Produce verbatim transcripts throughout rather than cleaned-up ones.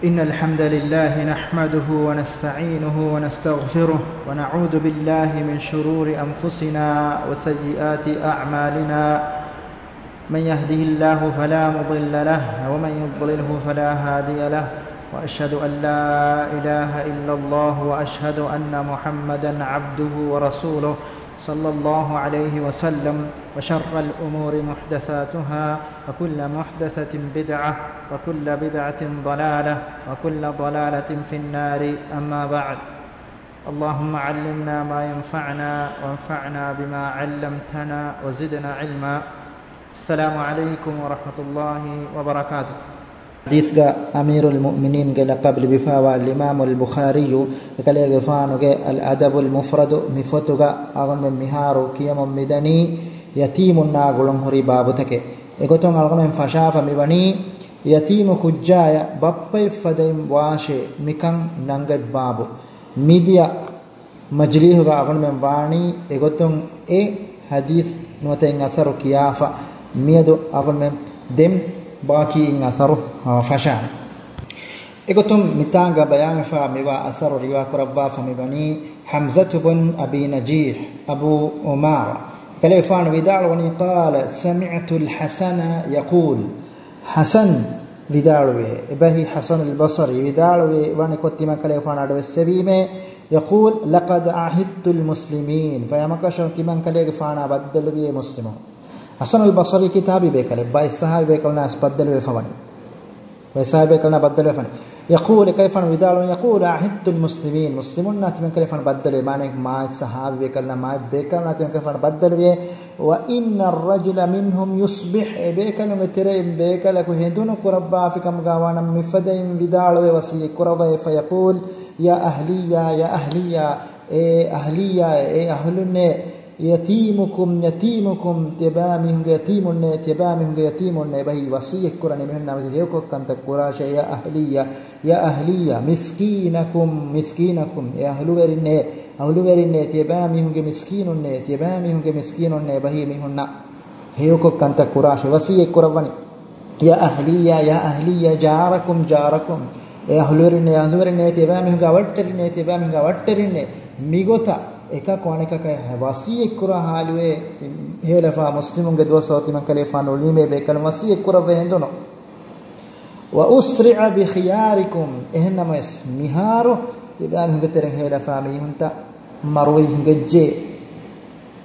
إن الحمد لله نحمده ونستعينه ونستغفره، ونعوذ بالله من شرور أنفسنا وسيئات أعمالنا. من يهده الله فلا مضل له، ومن يضلله فلا هادي له. وأشهد أن لا إله إلا الله، وأشهد أن محمدا عبده ورسوله، صلى الله عليه وسلم. وشر الأمور محدثاتها، وكل محدثة بدعة، وكل بدعة ضلالة، وكل ضلالة في النار. أما بعد. اللهم علمنا ما ينفعنا، وانفعنا بما علمتنا، وزدنا علما. السلام عليكم ورحمة الله وبركاته. ޙަދީޘްގަ އަމީރުލް މުއުމިނީންގެ ލަޤަބު ލިބިފައިވާ އަލްއިމާމުލް ބުޚާރީއު އެކަލޭގެފާނުގެ އަލްއަދަބުލް މުފްރަދު މި ފޮތުގަ އަޅުގަނޑުމެން މިހާރު ކިޔަމުން މިދަނީ ޔަތީމުންނާ ގުޅުންހުރި ބާބުތަކެއް. އެގޮތުން އަޅުގަނޑުމެން ފަށާފަ މިވަނީ ޔަތީމު ކުއްޖާޔަށް ބައްޕައެއް ފަދައިން ވާށޭ މިކަން ނަންގަތް ބާބު. މިދިޔަ މަޖިލީހުގަ އަޅުގަނޑުމެން ވާނީ އެގޮތުން އެ ޙަދީޘް ނުވަތަ އިން އަސަރު ކިޔާފަ. މިއަދު އަޅުގަނޑުމެން ދެން ބާކީ އިން އަސަރު، އާ، ފަށާނެ. އެގޮތުން މިތާނގަ ބަޔާންވެފަ މިވާ އަސަރު ރިވާ ކުރައްވާފަ މިވަނީ ޙަމްޒަތު ބުން އަބީ ނަޖީޙް އަބޫ އުމާރާ. ކަލޭފާނު ވިދާޅުވަނީ، قال سمعت الحسن يقول، ޙަސަން ވިދާޅުވޭ، އެބަހީ ޙަސަނުލް ބަޞަރީ ވިދާޅުވޭ، ވަނިކޮށް ތިމަންކަލޭފާނު އަޑުއެއްސެވީމޭ، يقول لقد عهدت المسلمين، ފަޔަމަކަށަށް ތިމަންކަލޭގެފާނާ ބައްދަލުވިޔޭ މުސްލިމުން. ޙަސަނުލް ބަޞަރީ ކިތާބީ ބޭކަލެއް، ބައެއް ޞަޙާބީ ބޭކަލުންނާ ވެސް ބައްދަލުވެފަ ވަނީ. ބައެއް ޞަޙާބީ ބޭކަލުންނާ ބައްދަލުވެފަ ވަނީ. يقول، އެކަލޭފާނު ވިދާޅުވަނީ، يقول عهدت المسلمين، މުސްލިމުންނާ ތިމަންކަލޭފާނު ބައްދަލުވޭ، މާނައަކީ މާތް ޞަޙާބީ ބޭކަލުންނާ، މާތް ބޭކަލުންނާ ތިމަންކަލޭފާނު ބައްދަލުވޭ. وإن الرجل منهم يصبح، އެ ބޭކަލުންގެ ތެރެއިން ބޭކަލަކު ހެނދުނު ކުރައްވާފި ކަމުގަ ވާނަމަ މިފަދައިން ވިދާޅުވެ ވަޞިއްޔަތް ކުރައްވައި، فيقول يا أهليا، يا أهليا، އޭ އަހްލިއްޔާއޭ، އޭ އަހުލުންނޭ، يتيمكم، يتيمكم، ތިޔަބައިމީހުންގެ ޔަތީމުންނޭ، ތިޔަބައިމީހުންގެ ޔަތީމުންނޭ. އެބަހީ ވަޞިއްޔަތް ކުރަނީ މީހުންނާ ވެސް ހެޔޮކޮށް ކަންތައް ކުރާށޭ. يا أهليا، يا أهليا، مسكينكم، مسكينكم، އޭ އަހުލުވެރިންނޭ، އަހުލުވެރިންނޭ، ތިޔަބައިމީހުންގެ މިސްކީނުންނޭ، ތިޔަބައިމީހުންގެ މިސްކީނުންނޭ. އެބަހީ މީހުންނާ ހެޔޮކޮށް ކަންތައް ކުރާށޭ، ވަޞިއްޔަތް ކުރައްވަނީ. يا أهليا، يا أهليا، جاركم، جاركم، އޭ އަހުލުވެރިންނޭ، އަހުލުވެރިންނޭ، ތިޔަބައިމީހުންގެ އަވަށްޓެރިންނޭ، ތިޔަބައިމީހުންގެ އަވަށްޓެރިންނޭ. މިގޮތަށް އެކަކު އަނެކަކަށް ވަޞިއްޔަތް ކުރާ ޙާލުވޭ. ތި ހެޔޮލަފާ މުސްލިމުންގެ ދުވަސް ތިމަންކަލޭފާނު އުޅީމޭ ބޭކަލުން ވަޞިއްޔަތް ކުރައްވައި ހެނދުނު. وأسرع بخياركم، އެހެންނަމަވެސް މިހާރު ތިބާމީހުންގެ ތެރެއިން ހެޔޮލަފާ މީހުންތައް މަރުވެ ހިނގައްޖެ.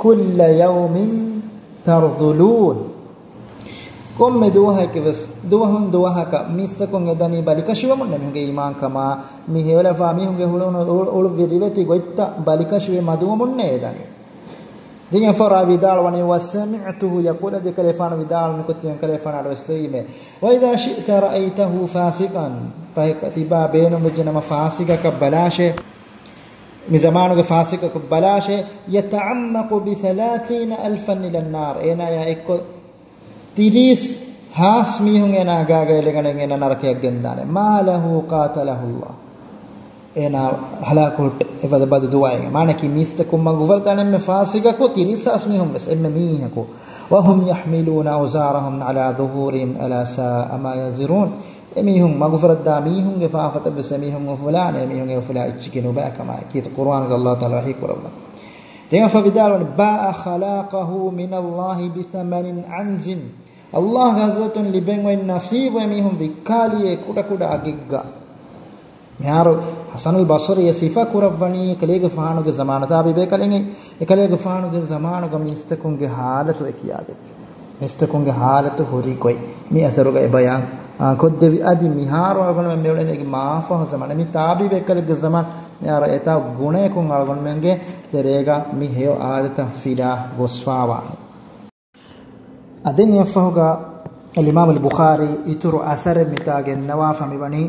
كل يوم ترذلون، ކޮންމެ ދުވަހަކަށް ވެސް، ދުވަހުން ދުވަހަކަށް މީސްތަކުން އެދަނީ ބަލިކަށިވަމުންނޭ މީހުންގެ އީމާންކަމާ، މި ހެޔޮލަފާ މީހުންގެ ހުޅުވުނު އުޅު-، އުޅުއްވި ރިވެތި ގޮތްތައް ބަލިކަށިވެ މަދުވަމުންނޭ އެދަނީ. ދެން އެފަރާ ވިދާޅުވަނީ، وسمعته يقول، އަދި ކަލޭފާނު ވިދާޅުވި ކޮށް ތިމަން ކަލޭފާނު އަޑުއެއްސެވީމޭ، وإذا شئت رأيته فاسقا، ފަހެ ތިބާ ބޭނުންވެއްޖެނަމަ ފާސިގަކަށް ބަލާށޭ، މި ޒަމާނުގެ ފާސިގަކަށް ބަލާށޭ، يتعمق بثلاثين ألفا إلى النار، އޭނާޔާ އެއްކޮށް ތިރީސް ހާސް މީހުން އޭނާ ގާގައި އެޅިގަނެ އޭނާ ނަރަކަޔަށް ގެންދާނެ. ما له قاتله الله. އޭނާ ހަލާކު ހުއްޓެ އެފަދަ ބަދު ދުވައެއް. މާނައަކީ މީސްތަކުން މަގުފަރުދާނެ އެންމެ ފާސިގަކު ތިރީސް ހާސް މީހުން ވެސް އެންމެ މީހަކު. وهم يحملون أوزارهم على ظهورهم ألا ساء ما يزرون. އެމީހުން މަގުފަރައްދާ މީހުންގެ ފާފަތައް ވެސް އެމީހުން އުފުލާނެ، އެމީހުން އެ އުފުލާ އެއްޗެކޭ ނުބައި ކަމާއި. ކީރިތި ޤުރުއާނުގަ ﷲ ތަޢާލާ ވަޙީ ކުރައްވަނީ. ދެން އެފަ ވިދާޅުވަނީ، باع خلاقه من الله بثمن عنز. ﷲގެ ޙަޟްރަތުން ލިބެން އޮތް ނަޞީބު އެމީހުން ވިއްކާލިއޭ ކުޑަކުޑަ އަގެއްގަ. މިހާރު ޙަސަނުލް ބަޞްރީ އެ ސިފަ ކުރައްވަނީ އެކަލޭގެފާނުގެ ޒަމާނު ތާބިޢީ ބޭކަލެއް. އެކަލޭގެފާނުގެ ޒަމާނުގަ މީސްތަކުންގެ ޙާލަތު އެ ކިޔާދެއްވި. މީސްތަކުންގެ ޙާލަތު ހުރި ގޮތް މި އަސަރުގަ އެ ބަޔާން، އާ، ކޮށްދެއްވި. އަދި މިހާރު އަޅުގަނޑުމެން މިއުޅެނީ އޭގެ މާފަހު ޒަމާނެއް. މި ތާބިޢީ ބޭކަލެއްގެ ޒަމާން މިހާރު އެތާ ގުނަޔަކުން އަޅުގަނޑުމެންގެ ތެރޭގަ މި ހެޔޮ އާދަތައް ފިލާ ގޮސްފާވާނެ. އަދި ދެން އެއަށްފަހުގަ އަލްއިމާމުލް ބުޚާރީ އިތުރު އަސަރެއް މިތާ ގެންނަވާފަ މިވަނީ.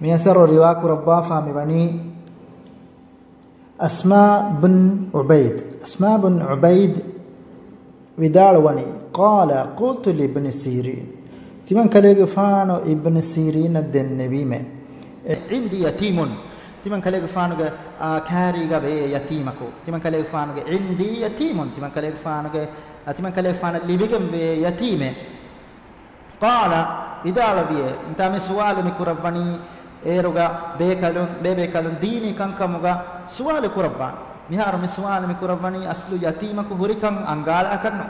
މި އަސަރު ރިވާ ކުރައްވާފަ މިވަނީ އަސްމާ ބިން ޢުބައިދު. އަސްމާ ބިން ޢުބައިދު ވިދާޅުވަނީ، قال قلت لابن سيرين، ތިމަން ކަލޭގެފާނު އިބްނު ސީރީނަށް ދެންނެވީމެ. عندي يتيم، ތިމަން ކަލޭގެފާނުގެ، އާ، ކާރީގަ ވޭ ޔަތީމަކު. ތިމަން ކަލޭގެފާނުގެ، عندي يتيم، ތިމަން ކަލޭގެފާނުގެ، އާ، ތިމަން ކަލޭގެފާނަށް ލިބިގެން ވޭ ޔަތީމެއް. قال، ވިދާޅުވިއޭ، މިތާ މި ސުވާލު މި ކުރައްވަނީ އޭރުގަ ބޭކަލުން، ބޭބޭކަލުން ދީނީ ކަންކަމުގަ ސުވާލު ކުރައްވާން. މިހާރު މި ސުވާލު މި ކުރައްވަނީ އަސްލު ޔަތީމަކު ހުރިކަން އަނގާލާކަށްނު.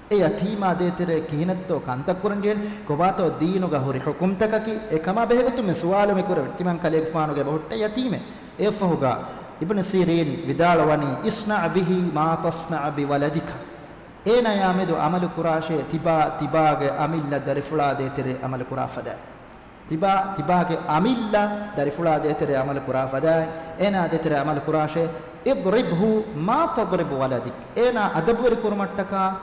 އެ ޔަތީމާ ދޭތެރޭ ކިހިނެއްތޯ ކަންތައް ކުރަން ޖެހެން، ކޮބާތޯ ދީނުގަ ހުރި ޙުކުމްތަކަކީ؟ އެކަމާ ބެހޭގޮތުން މި ސުވާލު މި ކުރެވެން. ތިމަން ކަލޭގެފާނުގެ ބަހުއްޓަ ޔަތީމެއް. އެއަށްފަހުގަ އިބްނު ސީރީން ވިދާޅުވަނީ، "اصنع به ما تصنع بولدك." އޭނާޔާ މެދު އަމަލު ކުރާށޭ، ތިބާ، ތިބާގެ އަމިއްލަ ދަރިފުޅާ ދޭތެރޭ އަމަލު ކުރާ ފަދަ. ތިބާ، ތިބާގެ އަމިއްލަ ދަރިފުޅާ ދޭތެރޭ އަމަލު ކުރާ ފަދައިން، އޭނާ ދޭތެރޭ އަމަލު ކުރާށޭ. "اضربه ما تضرب ولدك." އޭނާ އަދަބުވެރި ކުރުމަށްޓަކާ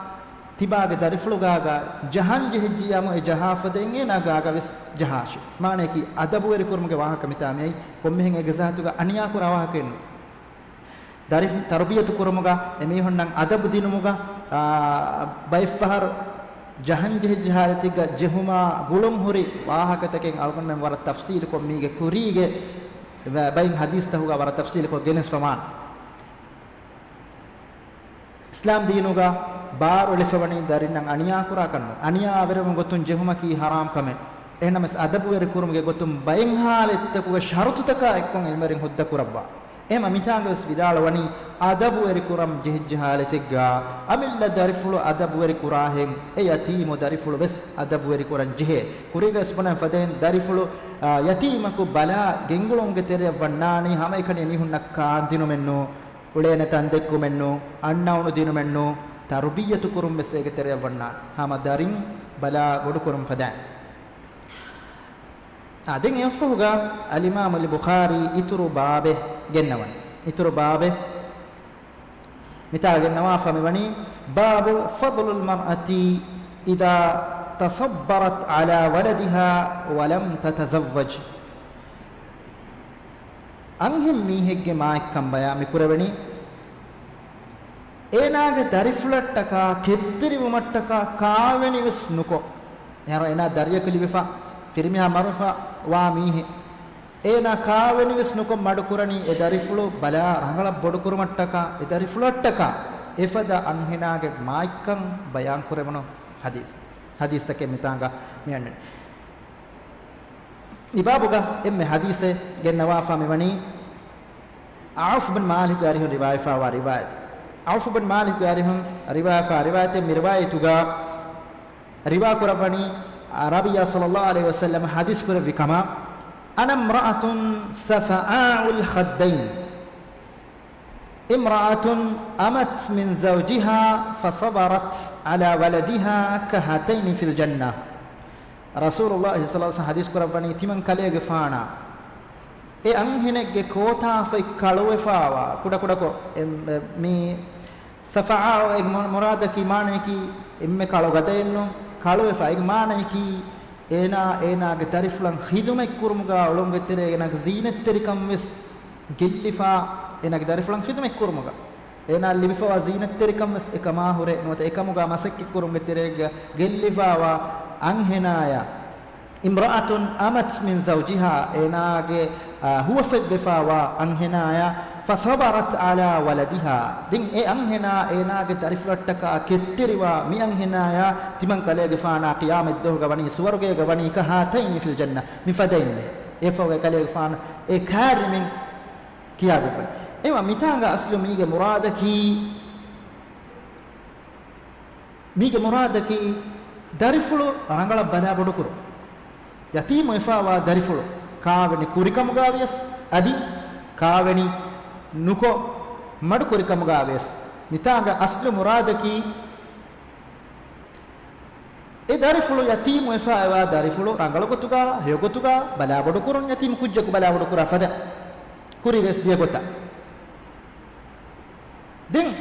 ތިބާގެ ދަރިފުޅުގާގާ ޖަހަން ޖެހިއްޖިޔާމު އެ ޖަހާ ފަދައިން އޭނާގާގަ ވެސް ޖަހާށޭ. މާނަޔަކީ އަދަބުވެރި ކުރުމުގެ ވާހަކަ މިތާ މިއައީ ކޮންމެހެން އޭގެ ޒާތުގަ އަނިޔާ ކުރާ ވާހަކައެއްނު. ދަރިފު ތަރުބިޔަތު ކުރުމުގަ، އެމީހުންނަށް އަދަބު ދިނުމުގަ، އާ، ބައެއްފަހަރު ޖަހަން ޖެހިއްޖެ ހާލަތެއްގަ ޖެހުމާ ގުޅުން ހުރި ވާހަކަތަކެއް އަޅުގަނޑުމެން ވަރަށް ތަފްސީލުކޮށް މީގެ ކުރީގެ ބަ-، ބައިން ހަދީސްތަކުގަ ވަރަށް ތަފްސީލުކޮށް ގެނެސްފަވާނެ. އިސްލާމް ދީނުގަ ބާރު އެޅިފަވަނީ ދަރިންނަށް އަނިޔާކުރާކަށްނު، އަނިޔާވެރިވުން ގޮތުން ޖެހުމަކީ ހަރާމް ކަމެއް. އެހެންނަމަވެސް އަދަބުވެރި ކުރުމުގެ ގޮތުން ބައެއް ހާލަތްތަކުގަ ޝަރުތުތަކާ އެއްކޮށް އިލްމުވެރިން ހުއްދަ ކުރައްވާ. އެހެންމަ މިތާނގަވެސް ވިދާޅުވަނީ، އަދަބުވެރި ކުރަން ޖެހިއްޖެ ހާލަތެއްގަ އަމިއްލަ ދަރިފުޅު އަދަބުވެރި ކުރާހެން، އެ ޔަތީމު ދަރިފުޅު ވެސް އަދަބުވެރި ކުރަން ޖެހޭ. ކުރީގަވެސް ބުނަން ފަދައިން ދަރިފުޅު، އާ، ޔަތީމަކު ބަލާ ގެންގުޅުމުގެ ތެރެއަށް ވަންނާނީ ހަމައެކަނި އެމީހުންނަށް ކާންދިނުމެއްނޫ، އުޅޭނެ ތަންދެއްކުމެއްނޫ، އަންނައުނު ދިނުމެއްނޫ، ތަރުބިއްޔަތު ކުރުން ވެސް އޭގެ ތެރެއަށް ވަންނާނެ. ހަމަ ދަރިން ބަލާ ބޮޑުކުރުން ފަދައިން. އާ، ދެން އެއަށްފަހުގަ އަލްއިމާމުލް ބުޚާރީ އިތުރު ބާބެއް ގެންނަވަނީ. އިތުރު ބާބެއް މިތާ ގެންނަވާފަ މިވަނީ، باب فضل المرأة إذا تصبرت على ولدها ولم تتزوج. އަންހެން މީހެއްގެ މާތްކަން ބަޔާ މިކުރެވެނީ، އޭނާގެ ދަރިފުޅަށްޓަކާ ކެތްތެރިވުމަށްޓަކާ ކާވެނިވެސް ނުކޮށް، އެހެން އޭނާ ދަރިޔަކު ލިބިފަ، ފިރިމީހާ މަރުވެފަ ވާ މީހެއް، އޭނާ ކާވެނިވެސް ނުކޮށް މަޑުކުރަނީ އެ ދަރިފުޅު ބަލާ ރަނގަޅަށް ބޮޑުކުރުމަށްޓަކާ، އެ ދަރިފުޅަށްޓަކާ އެފަދަ އަންހެނާގެ މާތްކަން ބަޔާންކުރެވުނު ޙަދީޘް، ޙަދީޘްތަކެއް މިތާނގަ މިއަންނަނީ. އެ ބާބުގަ އެންމެ ޙަދީޘެއް ގެންނަވާފާ މިވަނީ، ޢައުފް ބިން މާލިކްގެ އަރިހުން ރިވާޔަތްވާ ރިވާޔަތެއް. ޢައުފް ބިން މާލިކްގެ އަރިހުން ރިވާޔަތްވާ ރިވާޔަތެއް. މި ރިވާޔަތުގަ ރިވާ ކުރައްވަނީ، އަ، ނަބިއްޔާ ޞައްލައްލާހު ޢަލައިހި ވަސައްލަމަ ޙަދީޘް ކުރެއްވި ކަމަށް، "أنا امرأة صفعاء الخدين، امرأة أمت من زوجها فصبرت على ولدها كهاتين في الجنة." ރަސޫލުﷲ ޞައްލައްލާހު ޢަލައިހި ވަސައްލަމަ ޙަދީޘް ކުރައްވަނީ، ތިމަން ކަލޭގެފާނާ އެ އަންހެނެއްގެ ކޯތާފަތް ކަޅުވެފާވާ، ކުޑަކުޑަކޮށް، އެ، މި ޞަފްޢާއު އޭގެ މު-، މުރާދަކީ މާނަޔަކީ އެންމެ ކަޅު ގަދައެއްނު، ކަޅުވެފަ. އޭގެ މާނަޔަކީ އޭނާ، އޭނާގެ ދަރިފުޅަށް ޚިދުމަތް ކުރުމުގާ އުޅުމުގެ ތެރޭ އޭނާގެ ޒީނަތްތެރިކަން ވެސް ގެއްލިފާ، އޭނާގެ ދަރިފުޅަށް ޚިދުމަތް ކުރުމުގަ އޭނާ ލިބިފަވާ ޒީނަތްތެރިކަން ވެސް އެކަމާ ހުރޭ ނުވަތަ އެކަމުގާ މަސައްކަތް ކުރުމުގެ ތެރޭގަ ގެއްލިފާވާ އަންހެނާޔަށް، امرأة أمت من زوجها، އޭނާގެ، އާ، ހުވަފަތްވެފާވާ އަންހެނާޔަށް، فصبرت على ولدها، ދެން އެ އަންހެނާ އޭނާގެ ދަރިފުޅަށްޓަކާ ކެތްތެރިވާ މި އަންހެނާޔާ ތިމަން ކަލޭގެފާނާ ޤިޔާމަތްދުވަހުގަ ވަނީ ސުވަރުގޭގަ ވަނީ كهاتين في الجنة، މިފަދައިންނޭ. އެފަހުގަ ކަލޭގެފާނު އެ ކާރިމެން ކިޔާދެއްވަނީ. އެވަ މިތާނގަ އަސްލު މީގެ މުރާދަކީ، މީގެ މުރާދަކީ ދަރިފުޅު ރަނގަޅަށް ބަލާބޮޑުކުރުން. ޔަތީމުވެފާވާ ދަރިފުޅު ކާވެނި ކުރިކަމުގާވިޔަސް، އަދި ކާވެނި ނުކޮށް މަޑުކުރިކަމުގާވިޔަސް، މިތާނގަ އަސްލު މުރާދަކީ، އެ ދަރިފުޅު ޔަތީމުވެފާވާ ދަރިފުޅު ރަނގަޅު ގޮތުގާ، ހެޔޮ ގޮތުގާ ބަލާބޮޑުކުރުން، ޔަތީމު ކުއްޖަކު ބަލާބޮޑުކުރާ ފަދަ ކުރީގަވެސް ދިޔަ ގޮތަށް. ދެން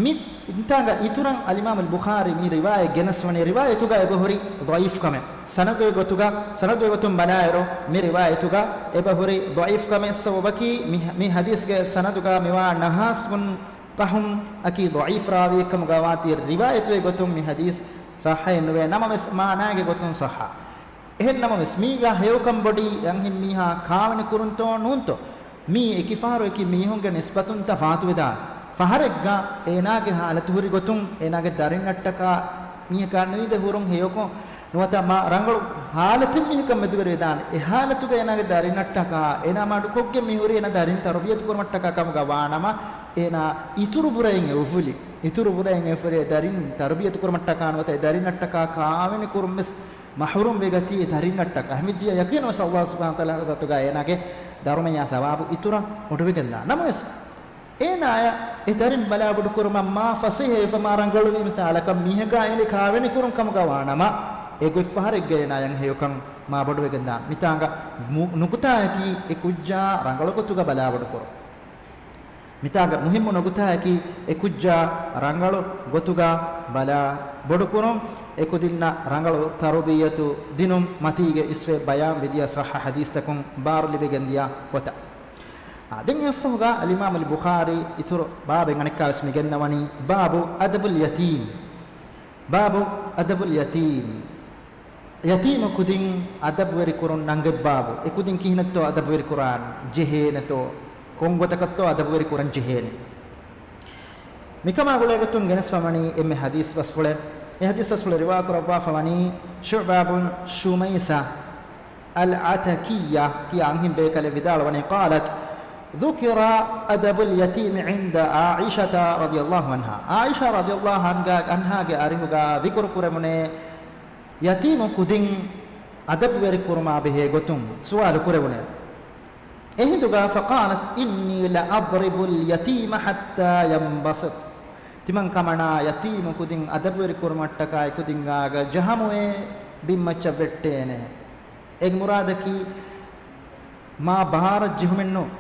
މި އިންތާނގަ އިތުރަށް އަލްއިމާމުލް ބުޚާރީ މި ރިވާޔަތް ގެނެސްވަނީ، ރިވާޔަތުގަ އެބަހުރި ޟަޢީފް ކަމެއް. ސަނަދުގެ ގޮތުގަ، ސަނަދުގެ ގޮތުން ބަލާއިރު، މި ރިވާޔަތުގަ އެބަހުރި ޟަޢީފް ކަމެއް. ސަބަބަކީ މި، މި ޙަދީޘްގެ ސަނަދުގަ މިވާ ނަހާސް ބުން ތަހުމް އަކީ ޟަޢީފް ރާވީއެއްކަމުގަ ވާތީ، ރިވާޔަތުގެ ގޮތުން މި ޙަދީޘް ޞައްޙައެއް ނުވޭ. ނަމަވެސް މާނާގެ ގޮތުން ޞައްޙަ. އެހެން ނަމަވެސް، މީގަ ހެޔޮކަން ބޮޑީ އަންހެން މީހާ ކާވެނި ކުރުންތޯ ނޫންތޯ؟ މީ އެކި ފަހަރު އެކި މީހުންގެ ނިސްބަތުން ތަފާތުވެދާނެ. ފަހަރެއްގަ އޭނާގެ ހާލަތު ހުރި ގޮތުން އޭނާގެ ދަރިންނަށްޓަކާ މީހަކާ ނުއިނދެ ހުރުން ހެޔޮކޮށް، ނުވަތަ މާ ރަނގަޅު ހާލަތެއް މީހަކަށް މެދުވެރިވެދާނެ. އެ ހާލަތުގަ އޭނާގެ ދަރިންނަށްޓަކާ އޭނާ މަޑުކޮށްގެން މި ހުރީ އޭނާ ދަރިން ތަރުބިޔަތު ކުރުމަށްޓަކާ ކަމުގަ ވާނަމަ، އޭނާ އިތުރު ބުރައިން އެ އުފުލި. އިތުރު ބުރައިން އެ އުފުލި އެ ދަރިން ތަރުބިޔަތު ކުރުމަށްޓަކާ ނުވަތަ އެ ދަރިންނަށްޓަކާ ކާވެނި ކުރުން ވެސް މަޙްރޫމް ވެގަތީ އެ ދަރިންނަށްޓަކާ. އެހެންވެއްޖިއްޔާ ޔަޤީން ވެސް ﷲ ސުބްޙާނަހޫ ވަތަޢާލާގެ ޒާތުގަ އޭނާގެ ދަރުމަޔާ ސަވާބު އިތުރަށް ބޮޑުވެގެންދާނެ. ނަމަވެސް، އޭނާޔަށް އެ ދަރިން ބަލާބޮޑުކުރުމަށް މާ ފަސޭހަވެފަ މާ ރަނގަޅުވި މިސާލަކަށް މީހަކާ އެނގި ކާވެނިކުރުން ކަމުގަ ވާނަމަ، އެ ގޮތްފަހަރެއްގަ އޭނާޔަށް ހެޔޮކަން މާ ބޮޑުވެގެންދާނެ. މިތާނގަ މު-، ނުކުތާއަކީ އެ ކުއްޖާ ރަނގަޅު ގޮތުގަ ބަލާބޮޑުކުރުން. މިތާގަ މުހިއްމު ނުކުތާއަކީ އެ ކުއްޖާ ރަނގަޅު ގޮތުގަ ބަލާ ބޮޑުކުރުން، އެ ކުދިންނަށް ރަނގަޅު ތަރުބިޔަތު ދިނުން މަތީގެ އިސްވެ ބަޔާން ވެދިޔަ ޞައްޙަ ޙަދީޘްތަކުން ބާރު ލިބިގެންދިޔަ ގޮތަށް. އާ، ދެން އެއަށްފަހުގަ އަލްއިމާމުލް ބުޚާރީ އިތުރު ބާބެއް އަނެއްކާވެސް މިގެންނަވަނީ، ބާބު އަދަބުލް ޔަތީމް. ބާބު އަދަބުލް ޔަތީމް. ޔަތީމު ކުދިން އަދަބުވެރިކުރުން ނަންގެއް ބާބު. އެ ކުދިން ކިހިނެއްތޯ އަދަބުވެރިކުރާނީ؟ ޖެހޭނެތޯ؟ ކޮންގޮތަކަށްތޯ އަދަބުވެރިކުރަން ޖެހޭނީ؟ މިކަމާ ގުޅޭގޮތުން ގެނެސްފަވަނީ އެންމެ ޙަދީޘް ބަސްފުޅެއް. އެ ޙަދީޘް ބަސްފުޅެއް ރިވާކުރައްވާފަވަނީ ޝުޢުބާ ބުން ޝުމައިސާ އަލް ޢަތަކިއްޔާ ކިޔާ އަންހެން ބޭކަލެއް ވިދާޅުވަނީ، قالت: ذكر أدب اليتيم عند عائشة رضي الله عنها. ޢާއިޝާ ރަޟިޔަﷲ ޢަންހާ، ޢަންހާގެ އަރިހުގަ ޛިކުރު ކުރެވުނޭ، ޔަތީމު ކުދިން އަދަބުވެރިކުރުމާ ބެހޭ ގޮތުން ސުވާލު ކުރެވުނޭ. އެހިނދުގަ، فقالت: إني لأضرب اليتيم حتى ينبسط. ތިމަން ކަމަނާ ޔަތީމު ކުދިން އަދަބުވެރި ކުރުމަށްޓަކާ އެ ކުދިން ގާގަ ޖަހަމުވޭ ބިންމައްޗަށް ވެއްޓޭނެ. އޭގެ މުރާދަކީ، މާ ބާރަށް ޖެހުމެއްނޫން.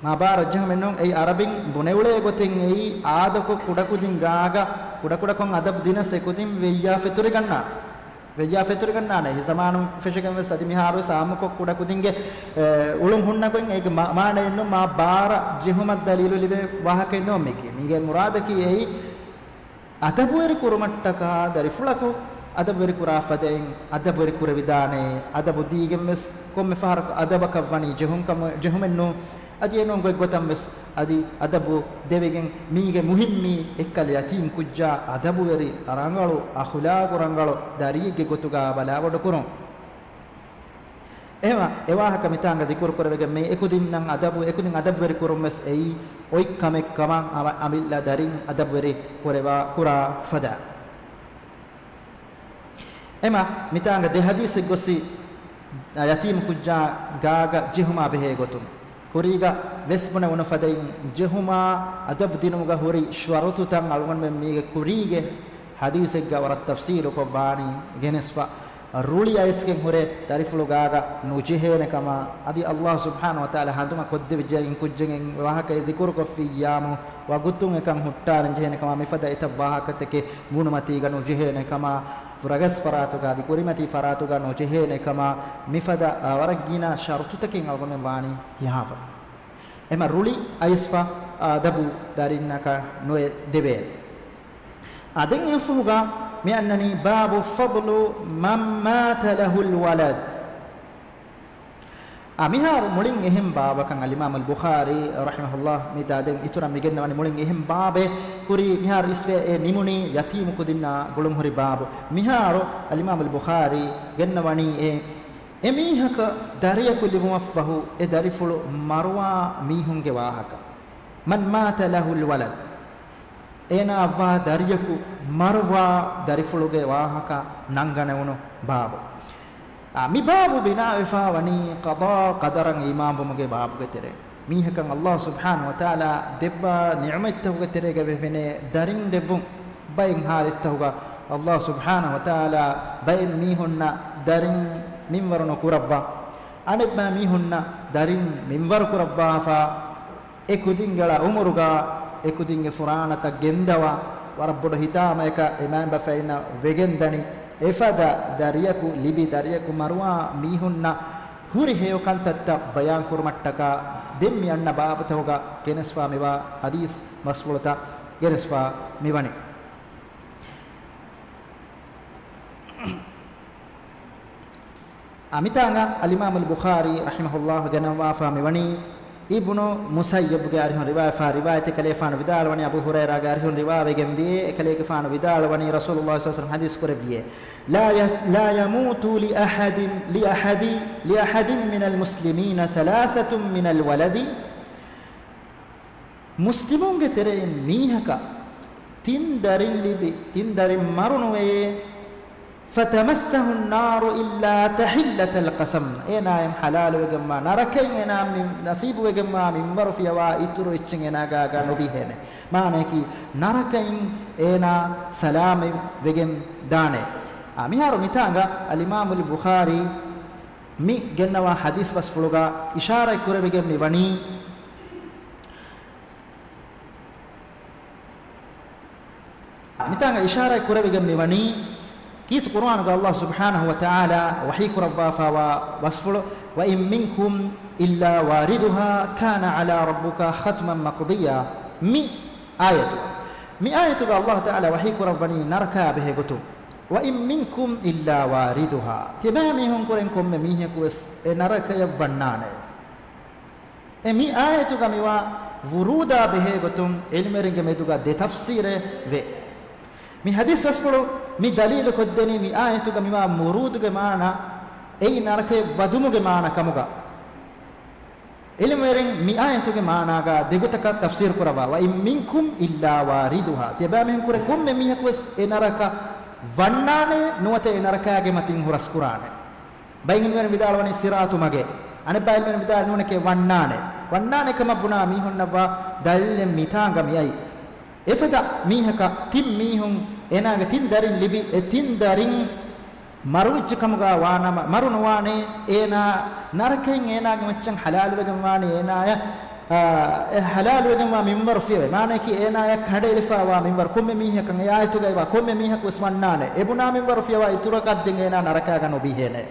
މާ ބާރަށް ޖެހުމެއްނޫން. އެއީ އަރަބިން ބުނެއުޅޭ ގޮތެއް އެއީ، އާދަކޮށް ކުޑަކުދިން ގާގަ، ކުޑަކުޑަކޮށް އަދަބު ދިނަސް އެ ކުދިން ވެއްޔާ ފެތުރިގަންނާނެ. ވެއްޔާ ފެތުރިގަންނާނެ. އެހި ޒަމާނުން ފެށިގެން ވެސް އަދި މިހާރު ވެސް އާއްމުކޮށް ކުޑަކުދިންގެ، އެ، އުޅުން ހުންނަ ގޮތް އޭގެ މާ-، މާނައެއްނޫން މާ ބާރަށް ޖެހުމަށް ދަލީލު ލިބޭ ވާހަކައެއްނޫން މީކީ. މީގެ މުރާދަކީ އެއީ، އަދަބުވެރި ކުރުމަށްޓަކާ ދަރިފުޅަކު އަދަބުވެރި ކުރާ ފަދައިން އަދަބުވެރި ކުރެވިދާނެ. އަދަބު ދީގެން ވެސް ކޮންމެ ފަހަރަކު އަދަބަކަށް ވަނީ ޖެހުންކަމު-، ޖެހުމެއްނޫން. އަދި އެނޫން ގޮތްގޮތަށް ވެސް އަދި އަދަބު ދެވިގެން މީގެ މުހިއްމީ އެއްކަލަ ޔަތީމް ކުއްޖާ އަދަބުވެރި، ރަނގަޅު، އަޚުލާގު ރަނގަޅު ދަރިއެއްގެ ގޮތުގަ ބަލާބޮޑުކުރުން. އެހެމަ އެވާހަކަ މިތާނގަ ޛިކުރު ކުރެވިގެން މި އެކުދިންނަށް އަދަބު، އެކުދިން އަދަބުވެރި ކުރުން ވެސް އެއީ އޮތް ކަމެއް ކަމަށް އަމަ-، އަމިއްލަ ދަރިން އަދަބުވެރި ކުރެވާ، ކުރާ ފަދަ. އެމަ މިތާނގަ ދެ ޙަދީޘެއް ގޮސް، ޔަތީމު ކުއްޖާ ގާގަ ޖެހުމާ ބެހޭ ގޮތުން. ކުރީގަ ވެސް ބުނެވުނު ފަދައިން ޖެހުމާ އަދަބު ދިނުމުގަ ހުރި ޝަރުތުތައް އަޅުގަނޑުމެން މީގެ ކުރީގެ ޙަދީޘެއްގަ ވަރަށް ތަފްޞީލުކޮށް ވާނީ ގެނެސްފަ. ރުޅި އައިސްގެން ހުރެ ދަރިފުޅު ގާގަ ނުޖެހޭނެ ކަމަށް، އަދި ﷲ ސުބްޙާނަހޫ ވަތަޢާލާ ހަނދުމަ ކޮށްދެވިއްޖެ އިން ކުއްޖެއް އިން ވާހަކައެއް ޛިކުރުކޮށްފިއްޔާމު ވަގުތުން އެކަން ހުއްޓާލަން ޖެހޭނެ ކަމަށް، މިފަދަ އެތައް ވާހަކަތަކެއް ބުނުމަތީގަ ނުޖެހޭނެ ކަމަށް، ރަގަސް ފަރާތުގަ އަދި ކުރިމަތީ ފަރާތުގަ ނުޖެހޭނެ ކަމަށް، މިފަދަ، އާ، ވަރަށް ގިނަ ޝަރުތުތަކެއް އަޅުގަނޑުމެން ވާނީ ކިޔާފަ. އެމަ ރުޅި އައިސްފަ އަދަބު ދަރިންނަކަށް ނުއެ ދެވޭނެ. އާ، ދެން އެއަށްފަހުގަ މި އަންނަނީ باب فضل من مات له الولد. އާ، މިހާރު މުޅިން އެހެން ބާބަކަށް އަލްއިމާމުލް ބުޚާރީ ރަޙިމަހުﷲ މި ދާ ދެން އިތުރަށް މިގެންނަވަނީ މުޅިން އެހެން ބާބެއް. ކުރީ މިހާރު އިސްވެ އެ ނިމުނީ ޔަތީމު ކުދިންނާ ގުޅުން ހުރި ބާބު. މިހާރު އަލްއިމާމުލް ބުޚާރީ ގެންނަވަނީ އެ އެމީހަކަށް ދަރިޔަކު ލިބުމަށްފަހު، އެ ދަރިފުޅު މަރުވާ މީހުންގެ ވާހަކަ. من مات له الولد. އޭނާއަށްވާ ދަރިޔަކު މަރުވާ ދަރިފުޅުގެ ވާހަކަ ނަންގަނެވުނު ބާބު. އާ، މި ބާބު ބިނާވެފާ ވަނީ ޤަޟާ ޤަދަރަށް އީމާންވުމުގެ ބާބުގެ ތެރޭ. މީހަކަށް ﷲ ސުބްޙާނަހޫ ވަތަޢާލާ ދެއްވާ ނިޢުމަތްތަކުގެ ތެރޭގަ ވެވެނޭ ދަރިން ދެއްވުން. ބައެއް ޙާލަތްތަކުގަ ﷲ ސުބްޙާނަހޫ ވަތަޢާލާ ބައެއް މީހުންނަށް ދަރިން މިންވަރު ނުކުރައްވާ. އަނެއްބައި މީހުންނަށް ދަރިން މިންވަރު ކުރައްވާފަ. އެ ކުދިންގެ އަޅާ އުމުރުގަ އެ ކުދިންގެ ފުރާނަތައް ގެންދަވާ، ވަރަށް ބޮޑު ހިތާމަޔަކަށް އެ މައިންބަފައިންނަށް ވެގެންދަނީ. އެފަދަ ދަރިޔަކު ލިބި ދަރިޔަކު މަރުވާ މީހުންނަށް ހުރި ހެޔޮ ކަންތައްތައް ބަޔާން ކުރުމަށްޓަކާ ދެން މި އަންނަ ބާބުތަކުގަ ގެނެސްފާ މިވާ ޙަދީޘް ބަސްފުޅުތައް ގެނެސްފާ މިވަނީ. އަ، މިތާނގަ އަލްއިމާމުލް ބުޚާރީ ރަޙިމަހުﷲ ގެނައްވާފާ މިވަނީ، އިބްނު މުސައްޔަބްގެ އަރިހުން ރިވާވެފާ ރިވާޔަތެއް އެކަލޭގެފާނު ވިދާޅުވަނީ، އަބޫ ހުރައިރާގެ އަރިހުން ރިވާވެގެންވިއޭ، އެކަލޭގެފާނު ވިދާޅުވަނީ، ރަސޫލުﷲ ޞައްލަﷲު ޢަލައިހި ވަސައްލަމަ ޙަދީޘް ކުރެއްވިއޭ، لا ي-، لا يموت لأحد، لأحد، لأحد من المسلمين ثلاثة من الولد. މުސްލިމުންގެ ތެރެއިން މީހަކަށް ތިން ދަރިން ލިބި، ތިން ދަރިން މަރުނުވެޔޭ، فتمسه النار إلا تحلة القسم. އޭނާއަށް ޙަލާލުވެގެންވާ ނަރަކައިން އޭނާ މި-، ނަސީބުވެގެންވާ މިންވަރު ފިޔަވާ އިތުރު އެއްޗެއް އޭނާގާގަ ނުބިހޭނެ. މާނަޔަކީ، ނަރަކައިން އޭނާ ސަލާމަތް ވެގެން ދާނެ. އާ، މިހާރު މިތާނގަ އަލްއިމާމުލް ބުޚާރީ މި ގެންނަވާ ޙަދީޘް ބަސްފުޅުގަ އިޝާރަތް ކުރެވިގެން މި ވަނީ، މިތާނގަ އިޝާރަތް ކުރެވިގެން މިވަނީ، ކީރިތި ޤުރުއާނުގަ ﷲ ސުބްޙާނަހޫ ވަތަޢާލާ ވަޙީ ކުރައްވާފައިވާ ވަޞްފުޅު، وإن منكم إلا واردها كان على ربك حتما مقضيا. މި އާޔަތު، މި އާޔަތުގަ ﷲ ތަޢާލާ ވަޙީ ކުރައްވަނީ ނަރަކާ ބެހޭ ގޮތުން، وإن منكم إلا واردها، ތިޔަބައިމީހުން ކުރެން ކޮންމެ މީހަކުވެސް އެ ނަރަކަޔަށް ވަންނާނެ. އެ މި އާޔަތުގަ މިވާ ވުރޫދާ ބެހޭ ގޮތުން ޢިލްމުވެރިންގެ މެދުގަ ދެ ތަފްސީރެއް ވޭ. މި ޙަދީޘް ބަސްފުޅު މި ދަލީލު ކޮށްދެނީ މި އާޔަތުގަ މިވާ ވުރޫދުގެ މާނަ އެއީ ނަރަކަޔަށް ވަދުމުގެ މާނަ ކަމުގަ. ޢިލްމުވެރިން މި އާޔަތުގެ މާނާގަ ދެގޮތަކަށް ތަފްސީރު ކުރައްވާ، وإن منكم إلا واردها، ތިޔަބައިމީހުން ކުރެ ކޮންމެ މީހަކުވެސް އެ ނަރަކަ ވަންނާނެ، ނުވަތަ އެ ނަރަކާގެ މަތިން ހުރަސްކުރާނެ. ބައެއް ޢިލްމުވެރިން ވިދާޅުވަނީ ޞިރާޠު މަގެއް. އަނެއްބައި ޢިލްމުވެރިން ވިދާޅުވަނީ ނޫނެކޭ ވަންނާނެ. ވަންނާނެ ކަމަށް ބުނާ މީހުންނަށްވާ ދަލީލެއް މިތާނގަ މިއައީ. އެފަދަ މީހަކަށް ތިން މީހުން އޭނާގެ ތިން ދަރިން ލިބި، އެ ތިން ދަރިން މަރުވެއްޖެ ކަމުގަ ވާނަމަ، މަރު ނުވާނެ، އޭނާ ނަރަކައިން އޭނާގެ މައްޗަށް ޙަލާލުވެގެން ވާނެ، އޭނާޔަށް، އާ، އެ ޙަލާލުވެގެންވާ މިންވަރު ފިޔަވޭ. މާނައަކީ އޭނާޔަށް ކަނޑައެޅިފައިވާ މިންވަރު ކޮންމެ މީހަކަށް އެ އާޔަތުގައިވާ ކޮންމެ މީހަކުވެސް ވަންނާނެ. އެ ބުނާ މިންވަރު ފިޔަވާ އިތުރަކަށް ދެން އޭނާ ނަރަކާގަ ނުބިހޭނެ.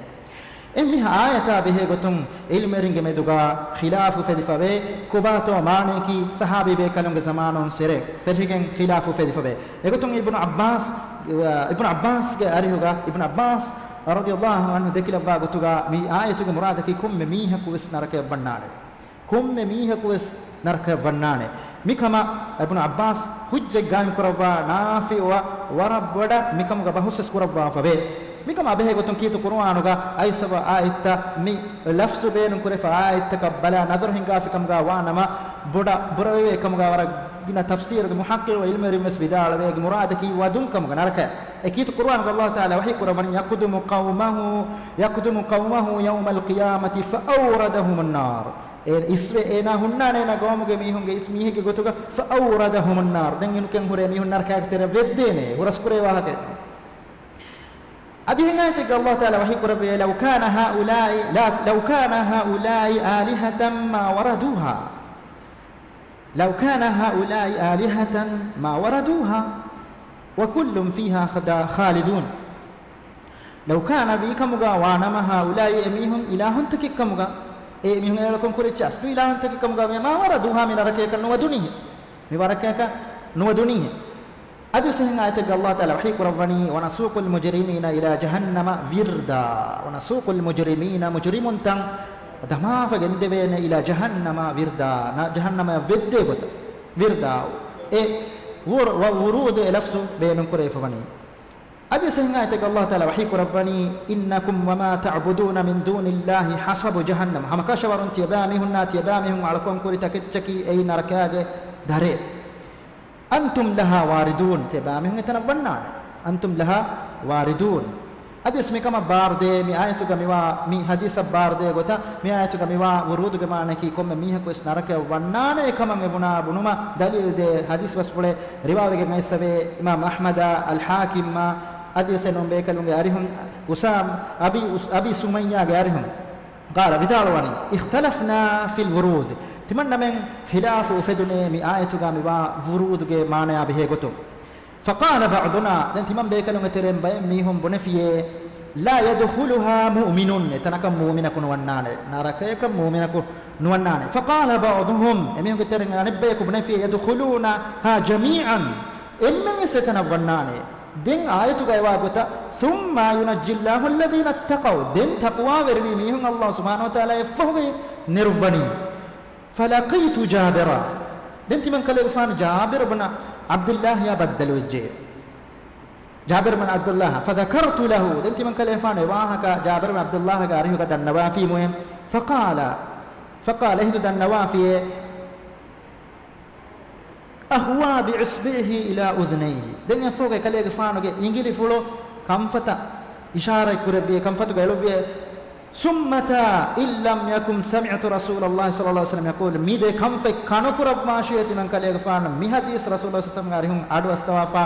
އެ މި އާޔަތާ ބެހޭ ގޮތުން ޢިލްމުވެރިންގެ މެދުގަ ޚިލާފު ފެދިފަވޭ. ކޮބާތޯ މާނައަކީ ޞަޙާބީ ބޭކަލުންގެ ޒަމާނުން ސެރެ ފެށިގެން ޚިލާފު ފެދިފަވޭ. އެގޮތުން އިބްނު ޢައްބާސް، އިބްނު ޢައްބާސްގެ އަރިހުގަ، އިބްނު ޢައްބާސް ރަޟިޔަﷲ ޢަންހު ދެކިލައްވާ ގޮތުގަ މި އާޔަތުގެ މުރާދަކީ ކޮންމެ މީހަކުވެސް ނަރަކަޔަށް ވަންނާނެ. ކޮންމެ މީހަކުވެސް ނަރަކަޔަށް ވަންނާނެ. މިކަމަށް އިބްނު ޢައްބާސް ހުއްޖަތް ޤާއިމް ކުރައްވާ ނާފިޢުއަށް ވަރަށް ބޮޑަށް މިކަމުގަ ބަހުސްވެސް ކުރައްވާފަވޭ. މިކަމާ ބެހޭ ގޮތުން ކީރިތި ޤުރުއާނުގަ އައިސްފަވާ އާޔަތްތައް މި ލަފްޒު ބޭނުން ކުރެފަ އާޔަތްތަކަށް ބަލާ ނަޒަރު ހިންގާފި ކަމުގަ ވާނަމަ، ބޮޑަށް ބުރަވެވޭ ކަމުގަ ވަރަށް ގިނަ ތަފްސީރުގެ މުޙައްޤިޤު ޢިލްމުވެރިން ވެސް ވިދާޅުވޭ އޭގެ މުރާދަކީ ވަދުން ކަމުގަ ނަރަކަ. އެ ކީރިތި ޤުރުއާނުގަ ﷲ ތަޢާލާ ވަޙީ ކުރައްވަނީ، يقدم قومه، يقدم قومه يوم القيامة فأوردهم النار. އޭނަ އިސްވެ އޭނާ ހުންނާނެ އޭނާ ޤައުމުގެ މީހުންގެ އިސް މީހެއްގެ ގޮތުގަ، فأوردهم النار. ދެން އެނޫން ކެން ހުރޭ މީހުން ނަރަކާގެ ތެރެއަށް ވެއްދޭނެ، ހުރަސްކުރޭ ވާހަކަ. އަދި އެހެން އާޔަތެއްގަ ﷲ ތަޢާލާ ވަޙީ ކުރެއްވިއޭ، لو كان هؤلاء، لا، لو كان هؤلاء آلهة ما وردوها. لو كان هؤلاء آلهة ما وردوها وكل فيها خدا-، خالدون. لو كان، ވީ ކަމުގަ ވާނަމަ، هؤلاء، އެމީހުން، إلهة ތަކެއް ކަމުގަ، އެމީހުން އެއަޅުކަން ކުރި އެއްޗެއް އަސްލު إلهة ތަކެއް ކަމުގަ، ما وردوها، މި ނަރަކަޔަކަށް ނުވަދުނީހެއް. މި ނަރަކަޔަކަށް ނުވަދުނީހެއް. އަދި އެހެން އާޔަތެއްގަ ﷲ ތަޢާލާ ވަޙީ ކުރައްވަނީ، ونسوق المجرمين إلى جهنم وردا. ونسوق المجرمين، މުޖުރިމުންތައް ދަމާފަ ގެންދެވޭނެ، إلى جهنم وردا، ނަ-، ޖަހަންނަމަޔަށް ވެއްދޭ ގޮތަށް. ވިރްދާ، އެ ވުރު-، ވަ-، ވުރޫދު އެ ލަފްޒު ބޭނުން ކުރެވިފަވަނީ. އަދި އެހެން އާޔަތެއްގަ ﷲ ތަޢާލާ ވަޙީ ކުރައްވަނީ، إنكم وما تعبدون من دون الله حصب جهنم. ހަމަކަށަވަރުން ތިޔަބައިމީހުންނާ ތިޔަބައިމީހުން އަޅުކަން ކުރި ތަކެއްޗަކީ އެއީ ނަރަކާގެ ދަރޭ. أنتم لها واردون، ތިޔަބައިމީހުން އެތަނަށް ވަންނާނެ. أنتم لها واردون. އަދިވެސް މިކަމަށް ބާރުދޭ، މި އާޔަތުގަ މިވާ، މި ޙަދީޘަށް ބާރުދޭ ގޮތަށް، މި އާޔަތުގަ މިވާ ވުރޫދުގެ މާނައަކީ ކޮންމެ މީހަކުވެސް ނަރަކަޔަށް ވަންނާނެ ކަމަށް އެބުނާ ބުނުމަށް ދަލީލު ދޭ ޙަދީޘް ބަސްފުޅެއް ރިވާވެގެން އައިސްފަވޭ، އިމާމް އަޙްމަދާ، އަލްޙާކިމްއާ، އަދިވެސް އެނޫން ބޭކަލުންގެ އަރިހުން، އުސާމް، އަބީ އުސް-، އަބީ ސުމައްޔާގެ އަރިހުން. قال، ވިދާޅުވަނީ، اختلفنا في الورود، ތިމަންނަމެން ޚިލާފު އުފެދުނޭ މި އާޔަތުގަ މިވާ ވުރޫދުގެ މާނަޔާ ބެހޭ ގޮތުން. فقال بعضنا، ދެން ތިމަން ބޭކަލުންގެ ތެރެއިން ބައެއް މީހުން ބުނެފިޔޭ، لا يدخلها مؤمن، އެތަނަކަށް މުއުމިނަކު ނުވަންނާނެ، ނަރަކަޔަކަށް މުއުމިނަކު ނުވަންނާނެ. فقال بعضهم، އެމީހުންގެ ތެރެއިން އަނެއްބަޔަކު ބުނެފިޔޭ، يدخلونها جميعا، އެންމެންވެސް އެތަނަށް ވަންނާނެ. ދެން އާޔަތުގައިވާ ގޮތަށް، ثم ينجي الله الذين اتقوا، ދެން ތަޤްވާވެރިވި މީހުން ﷲ ސުބްޙާނަހޫ ވަތަޢާލާ އެއަށްފަހުގައި ނެރުއްވަނީ. فلقيت جابرا. ދެން ތިމަން ކަލޭގެފާނު ޖާބިރު ބުން ޢަބްދުﷲ ޔާ ބައްދަލުވެއްޖެ. ޖާބިރު ބުން ޢަބްދުﷲ. فذكرت له. ދެން ތިމަން ކަލޭގެފާނު އެ ވާހަކަ ޖާބިރު ބުން ޢަބްދުﷲގެ އަރިހުގަ ދަންނަވާފީމުއޭ. فقال، فقال، އެހިނދު ދަންނަވާފިއޭ، أهوى بإصبعه إلى أذنيه. ދެން އެއަށްފަހުގަ އެކަލޭގެފާނުގެ އިނގިލިފުޅު ކަންފަތަށް އިޝާރަތް ކުރެއްވިއޭ، ކަންފަތުގަ އެޅުއްވިއޭ. ثم أتى، إن لم يكن سمعت رسول الله صلى الله عليه وسلم يقول. މި ދެ ކަންފަތް ކަނުކުރައްވާށިޔޭ ތިމަން ކަލޭގެފާނު މި ޙަދީޘް ރަސޫލުﷲ ޞައްލަﷲ ޢަލައިހި ވަސައްލަމްގެ އަރިހުން އަޑުއައްސަވާފަ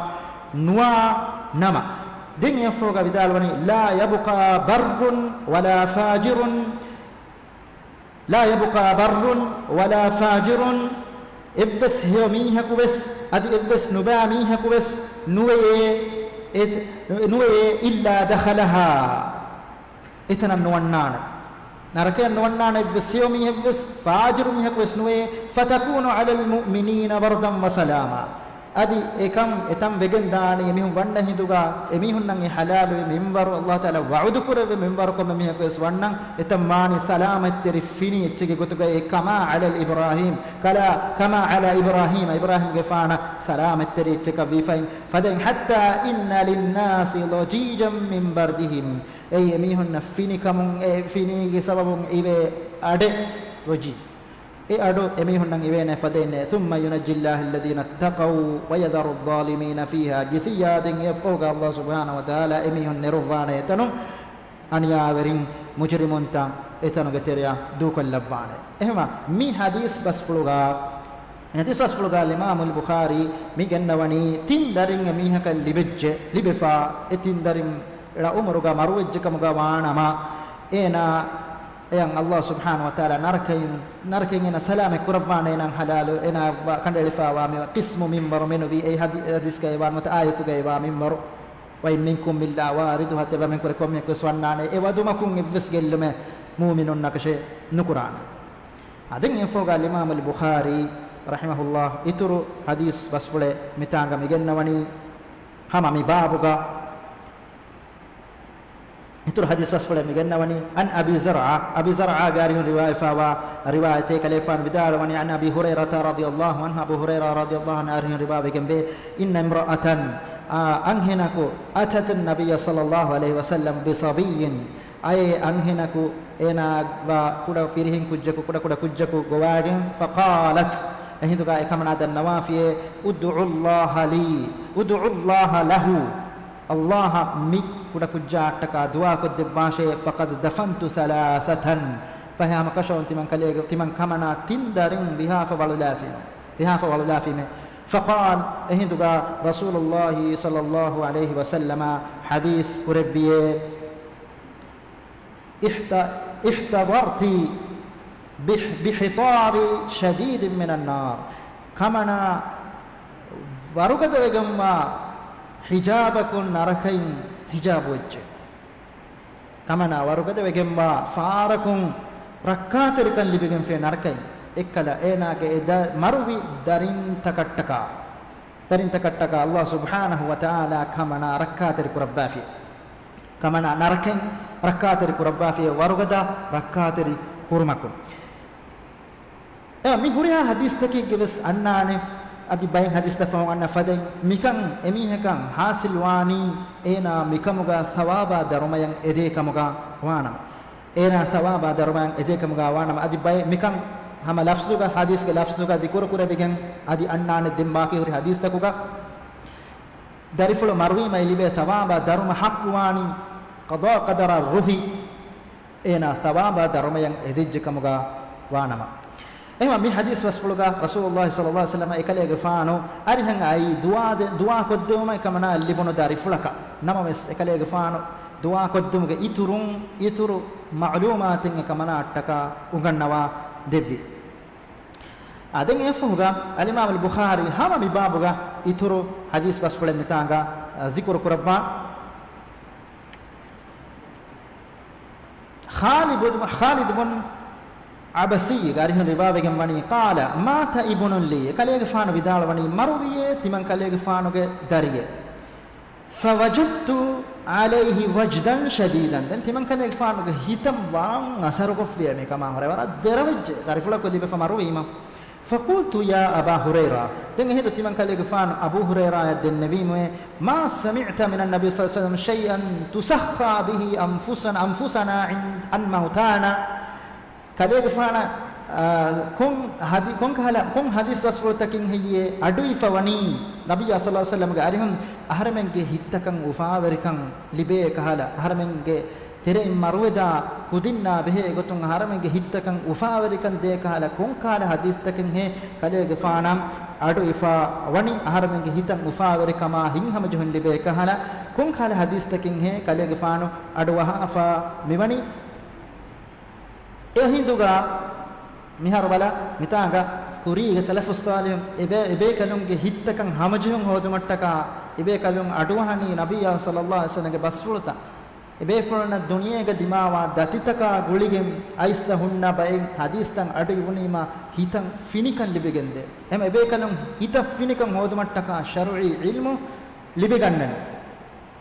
ނުވާ ނަމަ. ދެން އެއަށްފަހުގަ ވިދާޅުވަނީ، لا يبقى بر ولا فاجر، لا يبقى بر ولا فاجر، އެއްވެސް ހެޔޮ މީހަކު ވެސް، އަދި އެއްވެސް ނުބާ މީހަކު ވެސް ނުވެޔޭ، އެ-، ނުވެޔޭ، إلا دخلها، އެތަނަށް ނުވަންނާނެ. ނަރަކަޔަށް ނުވަންނާނެ އެއްވެސް ހެޔޮ މީހެއްވެސް، ފާޖިރު މީހަކު ވެސް ނުވެޔޭ. فتكون على المؤمنين بردا وسلاما. އަދި އެކަން އެތަން ވެގެން ދާނީ އެމީހުން ވަންނަ ހިނދުގަ، އެމީހުންނަށް އެ ޙަލާލުވި މިންވަރު، ﷲ ތަޢާލާ ވަޢުދު ކުރެއްވި މިންވަރު ކޮންމެ މީހަކު ވެސް ވަންނަން، އެތަން ވާނީ ސަލާމަތްތެރި ފިނި އެއްޗެއްގެ ގޮތުގައި، كما على الإبراهيم، كلا، كما على إبراهيم، އިބްރާހީމްގެފާނަށް ސަލާމަތްތެރި އެއްޗަކަށް ވީފައި. ފަދައިން، حتى إن للناس ضجيجا من بردهم. އެއީ އެމީހުންނަށް ފިނިކަމުން، އެ ފިނީގެ ސަބަބުން އިވޭ އަޑެއް، ރޮޖީ. އެ އަޑު އެމީހުންނަށް އިވޭނެ ފަދައިން. ثم ينجي الله الذين اتقوا ويذر الظالمين فيها جثيا. ދެން އެއަށްފަހުގަ ﷲ ސުބްޙާނަހޫ ވަތަޢާލާ އެމީހުން ނެރުއްވާނެ އެތަނުން، އަނިޔާވެރިން މުޖުރިމުންތައް އެތަނުގެ ތެރެއަށް ދޫކޮށްލައްވާނެ. އެހެންވީމަ މި ޙަދީޘް ބަސްފުޅުގަ، ޙަދީޘް ބަސްފުޅުގަ އިމާމުލް ބުޚާރީ މި ގެންނަވަނީ ތިން ދަރިން އެމީހަކަށް ލިބެއްޖެ، ލިބެފަ އެ ތިން ދަރިން އެޅަ ޢުމުރުގަ މަރުވެއްޖެ ކަމުގަ ވާނަމަ، އޭނާ އެޔަށް ﷲ ސުބްޙާނަހޫ ވަތަޢާލާ ނަރަކައިން، ނަރަކައިން އޭނާ ސަލާމަތް ކުރައްވާނެ، އޭނާ ޙަލާލު، އޭނާ ވަ-، ކަނޑައެޅިފައިވާ މި ޤިސްމު މިންވަރު މެނުވީ، އެ ޙަދީ-، ޙަދީޘްގައިވާ ނުވަތަ އާޔަތުގައިވާ މިންވަރު. وإن منكم إلا واردها، ތިޔަބައިމީހުން ކުރެ ކޮންމެއަކުވެސް ވަންނާނެ، އެ ވަދުމަކުން އެއްވެސް ގެއްލުމެއް މުއުމިނުންނަކަށެއް ނުކުރާނެ. އާ، ދެން އެއަށްފަހުގަ އިމާމުލް ބުޚާރީ ރަޙިމަހުﷲ އިތުރު ޙަދީޘް ބަސްފުޅެއް މިތާނގަ މިގެންނަވަނީ، ހަމަ މި ބާބުގަ އިތުރު ޙަދީޘް ބަސްފުޅެއް މިގެންނަވަނީ، عن أبي زرعة، އަބީ ޒަރްޢާގެ އަރިހުން ރިވާޔަތްވެފައިވާ ރިވާޔަތެއް، ކަލޭގެފާނު ވިދާޅުވަނީ، عن أبي هريرة رضي الله عنه، އަބޫ ހުރައިރާ ރަޟިޔަﷲ ޢަންހު އަރިހުން ރިވާވެގެންވޭ، إن امرأة، އާ، އަންހެނަކު، أتت النبي صلى الله عليه وسلم بصبي، އައި އަންހެނަކު އޭނާއަށްވާ ކުޑަ ފިރިހެން ކުއްޖަކު، ކުޑަކުޑަ ކުއްޖަކު ގޮވާގެން، فقالت، އެހިނދުގަ އެކަމަނާ ދަންނަވާފިޔޭ، ادعوا الله لي، ادعوا الله له، ﷲ އަށް މި ކުޑަކުއްޖާއަށްޓަކާ ދުޢާކޮށްދެއްވާށޭ، فقد دفنت ثلاثة، ފަހެ ހަމަކަށަވަރުން ތިމަން ކަލޭގެ، ތިމަން ކަމަނާ ތިން ދަރިން ވިހާފަ ވަޅުލާފީމެ، ވިހާފަ ވަޅުލާފީމެ. فقال، އެހިނދުގަ ރަސޫލުﷲ ޞައްލަﷲ ޢަލައިހި ވަސައްލަމަ ޙަދީޘް ކުރެއްވިޔޭ، احت-، احتضرت بح-، بحطار شديد من النار. ކަމަނާ ވަރުގަދަވެގެންވާ ޙިޖާބަކުން ނަރަކައިން ޙިޖާބުވެއްޖެ. ކަމަނާ ވަރުގަދަވެގެންވާ ފާރަކުން ރައްކާތެރިކަން ލިބިގެންފޭ ނަރަކައިން. އެއްކަލަ އޭނާގެ އެ ދަ-، މަރުވި ދަރިންތަކަށްޓަކާ، ދަރިންތަކަށްޓަކާ ﷲ ސުބްޙާނަހޫ ވަތަޢާލާ ކަމަނާ ރައްކާތެރި ކުރައްވާފި. ކަމަނާ ނަރަކައިން ރައްކާތެރި ކުރައްވާފި، ވަރުގަދަ ރައްކާތެރި ކުރުމަކުން. އެ މި ހުރިހާ ޙަދީޘްތަކެއްގެ ވެސް އަންނާނެ. އަދި ބައެއް ޙަދީޘްތައް ފަހުން އަންނަ ފަދައިން މިކަން އެމީހަކަށް ޙާޞިލް ވާނީ އޭނާ މިކަމުގަ ޘަވާބާ ދަރުމަޔަށް އެދޭ ކަމުގަ ވާނަމަ. އޭނާ ޘަވާބާ ދަރުމަޔަށް އެދޭ ކަމުގަ ވާނަމަ، އަދި ބައެއް މިކަން ހަމަ ލަފްޒުގަ، ޙަދީޘްގެ ލަފްޒުގަ ޛިކުރު ކުރެވިގެން އަދި އަންނާނެ. ދެން ބާކީ ހުރި ޙަދީޘްތަކުގަ ދަރިފުޅު މަރުވީމަ ލިބޭ ޘަވާބާ ދަރުމަ ޙައްޤުވާނީ ޤަޟާ ޤަދަރަށް ރުހި އޭނާ ޘަވާބާ ދަރުމަޔަށް އެދިއްޖެ ކަމުގަ ވާނަމަ. އެހެންވީމަ މި ޙަދީޘް ބަސްފުޅުގަ ރަސޫލުﷲ ޞައްލަﷲ ޢަލައިހި ވަސައްލަމަ އެކަލޭގެފާނު އަރިހަށް އައީ ދުޢާ ދެ-، ދުޢާ ކޮށްދެވުމަށް އެކަމަނާ ލިބުނު ދަރިފުޅަކަށް. ނަމަވެސް އެކަލޭގެފާނު ދުޢާ ކޮށްދެވުމުގެ އިތުރުން، އިތުރު މަޢުލޫމާތެއް އެކަމަނާއަށްޓަކާ އުނގަންނަވާ ދެއްވި. އާ، ދެން އެއަށްފަހުގަ އަލްއިމާމުލް ބުޚާރީ ހަމަ މި ބާބުގަ އިތުރު ޙަދީޘް ބަސްފުޅެއް މިތާނގަ، އާ، ޒިކުރު ކުރައްވާ. ޚާލިދު، ޚާލިދު ބުން ޢަބަސީގެ އަރިހުން ރިވާވެގެން ވަނީ، قال مات ابن لي، އެކަލޭގެފާނު ވިދާޅުވަނީ، މަރުވިޔޭ ތިމަން ކަލޭގެފާނުގެ ދަރިއެއް. فوجدت عليه وجدا شديدا. ދެން ތިމަން ކަލޭގެފާނުގެ ހިތަށް ވަރަށް އަސަރުކޮށްފިޔޭ މިކަމާ ހުރެ، ވަރަށް ދެރަވެއްޖެ ދަރިފުޅަކު ލިބިފަ މަރުވީމަ. فقلت يا أبا هريرة. ދެން އެހިނދު ތިމަން ކަލޭގެފާނު އަބޫ ހުރައިރާޔަށް ދެންނެވީމުވެ، ما سمعت من النبي صلى الله عليه وسلم شيئا تسخى به أنفسنا، أنفسنا عن، عن موتانا. ކަލޭގެފާނަށް، އާ، ކޮން ހަދި-، ކޮން ކަހަލަ، ކޮން ހަދީސް ވަސްފުޅުތަކެއް ހެއްޔޭ އަޑުއިފަ ވަނީ؟ ނަބިއްޔާ ޞައްލައްލާހު ޢަލައިހި ވަސައްލަމްގެ އަރިހުން އަހަރެމެންގެ ހިތްތަކަށް އުފާވެރިކަން ލިބޭ ކަހަލަ، އަހަރެމެންގެ ތެރެއިން މަރުވެދާ ކުދިންނާ ބެހޭ ގޮތުން އަހަރެމެންގެ ހިތްތަކަށް އުފާވެރިކަން ދޭ ކަހަލަ، ކޮން ކަހަލަ ހަދީސްތަކެއް ހޭ ކަލޭގެފާނަށް އަޑު އިފާ ވަނީ؟ އަހަރެމެންގެ ހިތަށް އުފާވެރިކަމާ ހިތްހަމަޖެހުން ލިބޭ ކަހަލަ، ކޮން ކަހަލަ ހަދީސްތަކެއް ހޭ ކަލޭގެފާނު އަޑުއަހާފަ މިވަނީ؟ އެހިނދުގަ މިހާރު ބަލަ، މިތާގަ ކުރީގެ ސަލަފުއްސާލިހުން އެބޭ-، އެބޭކަލުންގެ ހިތްތަކަށް ހަމަޖެހުން ހޯދުމަށްޓަކާ އެބޭކަލުން އަޑުއަހަނީ ނަބިއްޔާ ޞައްލައްލާހު ޢަލައިހި ވަސައްލަމްގެ ބަސްފުޅުތައް. އެބޭފުޅުންނަށް ދުނިޔޭގަ ދިމާވާ ދަތިތަކާ ގުޅިގެން އައިސްއަ ހުންނަ ބައެއް ހަދީސްތައް އަޑު އިވުނީމާ ހިތަށް ފިނިކަން ލިބިގެންދޭ. އެހެން އެބޭކަލުން ހިތަށް ފިނިކަން ހޯދުމަށްޓަކާ ޝަރުޢީ ޢިލްމު ލިބިގަންނަން.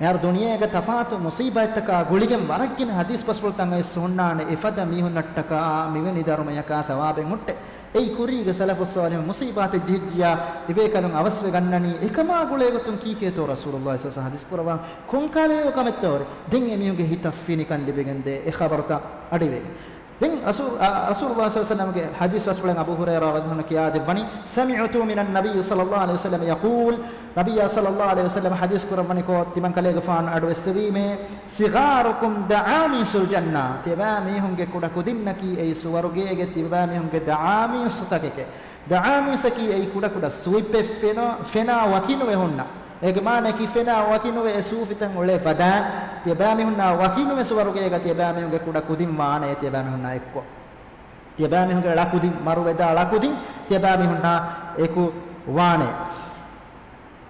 މިހާރު ދުނިޔޭގެ ތަފާތު މުސީބާތްތަކާ ގުޅިގެން ވަރަށްގިނަ ހަދީސް ބަސްފުޅުތައް އައިސް ހުންނާނެ އެފަދަ މީހުންނަށްޓަކާ މިވެނި ދަރުމަޔަކާ ސަވާބެއް ހުއްޓެ. އެއީ ކުރީގެ ސަލަފުއްސާލިހުން މުސީބާތެއް ޖެހިއްޖިޔާ އެބޭކަލުން އަވަސްވެ ގަންނަނީ އެކަމާ ގުޅޭގޮތުން ކީކޭތޯ ރަސޫލުއްލާހި ޞައްލައްލާހު ޢަލައިހި ވަސައްލަމް ހަދީސް ކުރައްވާ ކޮންކާލަޔޯ ކަމެއްތޯ ހުރި؟ ދެން އެމީހުންގެ ހިތަށް ފިނިކަން ލިބިގެންދޭ އެ ޚަބަރުތައް އަޑުއިވޭ. ދެން ރަސޫ-، އަ-، ރަސޫލުއްލާހި ޞައްލައްލާހު ޢަލައިހި ވަސައްލަމްގެ ހަދީސް ބަސްފުޅެއް އަބޫ ހުރައިރާ ރަޟިޔައްލާހު ޢަންހު ކިޔާދެއްވަނީ، سمعت من النبي صلى الله عليه وسلم يقول، ނަބިއްޔާ ޞައްލައްލާހު ޢަލައިހި ވަސައްލަމް ހަދީސް ކުރައްވަނިކޮށް، ތިމަން ކަލޭގެފާނު އަޑުއެއްސެވީމޭ، صغاركم دعاميس الجنة، ތިޔަބައިމީހުންގެ ކުޑަ ކުދިންނަކީ އެއީ ސުވަރުގޭގެ ތިޔަބައިމީހުންގެ ދަޢާމީސުތަކެކޭ. ދަޢާމީސަކީ އެއީ ކުޑަކުޑަ ސޫތްޕެއް ފެނާ، ފެނާ ވަކިނުވެ ހުންނަ. އޭގެ މާނައަކީ ފެނާ ވަކިނުވެ އެ ސޫފިތައް އުޅޭ ފަދައިން، ތިޔަބައިމީހުންނާ ވަކިނުވެ ސުވަރުގޭގަ ތިޔަބައިމީހުންގެ ކުޑަ ކުދިން ވާނެ ތިޔަބައިމީހުންނާ އެއްކޮށް. ތިޔަބައިމީހުންގެ ޅަ ކުދިން، މަރުވެދާ ޅަ ކުދިން ތިޔަބައިމީހުންނާ އެކު ވާނެ.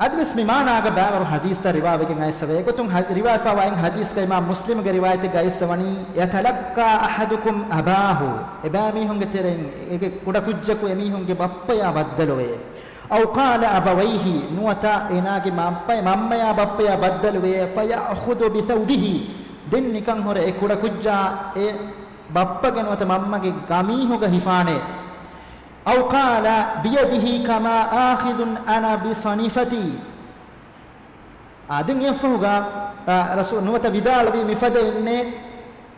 އަދިވެސް މި މާނާގަ ބައިވަރު ހަދީސްތައް ރިވާވެގެން އައިސްފަވޭ. އެގޮތުން ހަ-، ރިވާވެފަވާ އިން ހަދީސްގައި އިމާމް މުސްލިމްގެ ރިވާޔަތެއްގަ އައިސްފަވަނީ، يتلقى أحدكم أباه، އެބައިމީހުންގެ ތެރެއިން އޭގެ ކުޑަކުއްޖަކު އެމީހުންގެ ބައްޕަޔާ ބައްދަލުވޭ. أو قال أبويه، ނުވަތަ އޭނާގެ މަ-، ބައްޕަ-، މަންމަޔާ ބައްޕަޔާ ބައްދަލުވޭ. فيأخذ بثوبه، ދެން ނިކަން ހުރެ އެ ކުޑަކުއްޖާ އެ ބައްޕަގެ ނުވަތަ މަންމަގެ ގަމީހުގަ ހިފާނެ. أو قال بيده كما آخذ أنا بصنيفتي. އާ، ދެން އެއަށްފަހުގަ، އާ، ރަސޫ-، ނުވަތަ ވިދާޅުވީ މިފަދައިންނޭ،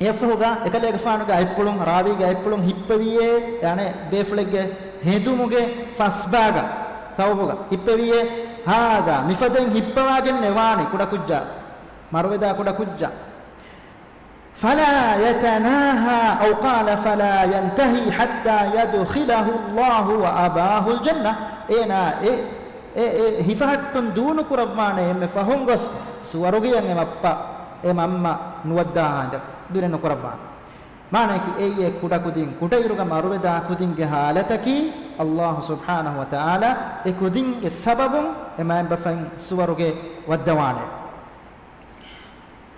އެއަށްފަހުގަ އެކަލޭގެފާނުގެ އަތްޕުޅުން، ރާވީގެ އަތްޕުޅުން ހިއްޕެވިއޭ، އަނެއް ބޭފުޅެއްގެ ހެދުމުގެ ފަސްބާގަ، ސަބަބުގަ ހިއްޕެވިއޭ، هذا، މިފަދައިން ހިއްޕަވާގެންނޭ ވާނީ ކުޑަކުއްޖާ، މަރުވެދާ ކުޑަކުއްޖާ. فلا يتناهى، أو قال فلا ينتهي حتى يدخله الله وأباه الجنة. އޭނާ އެ، އެ، އެ ހިފަހައްޓުން ދޫނުކުރައްވާނެ އެންމެ ފަހުން ގޮސް ސުވަރުގެޔަށް އެ ބައްޕަ، އެ މަންމަ ނުވައްދާހާ ދުރެއް ނުކުރައްވާނެ. މާނައަކީ އެއީ އެ ކުޑަކުދިން، ކުޑައިރުގަ މަރުވެދާ ކުދިންގެ ހާލަތަކީ، ﷲ ސުބްޙާނަހު ވަތަޢާލާ އެ ކުދިންގެ ސަބަބުން އެ މައިންބަފައިން ސުވަރުގެ ވައްދަވާނެ.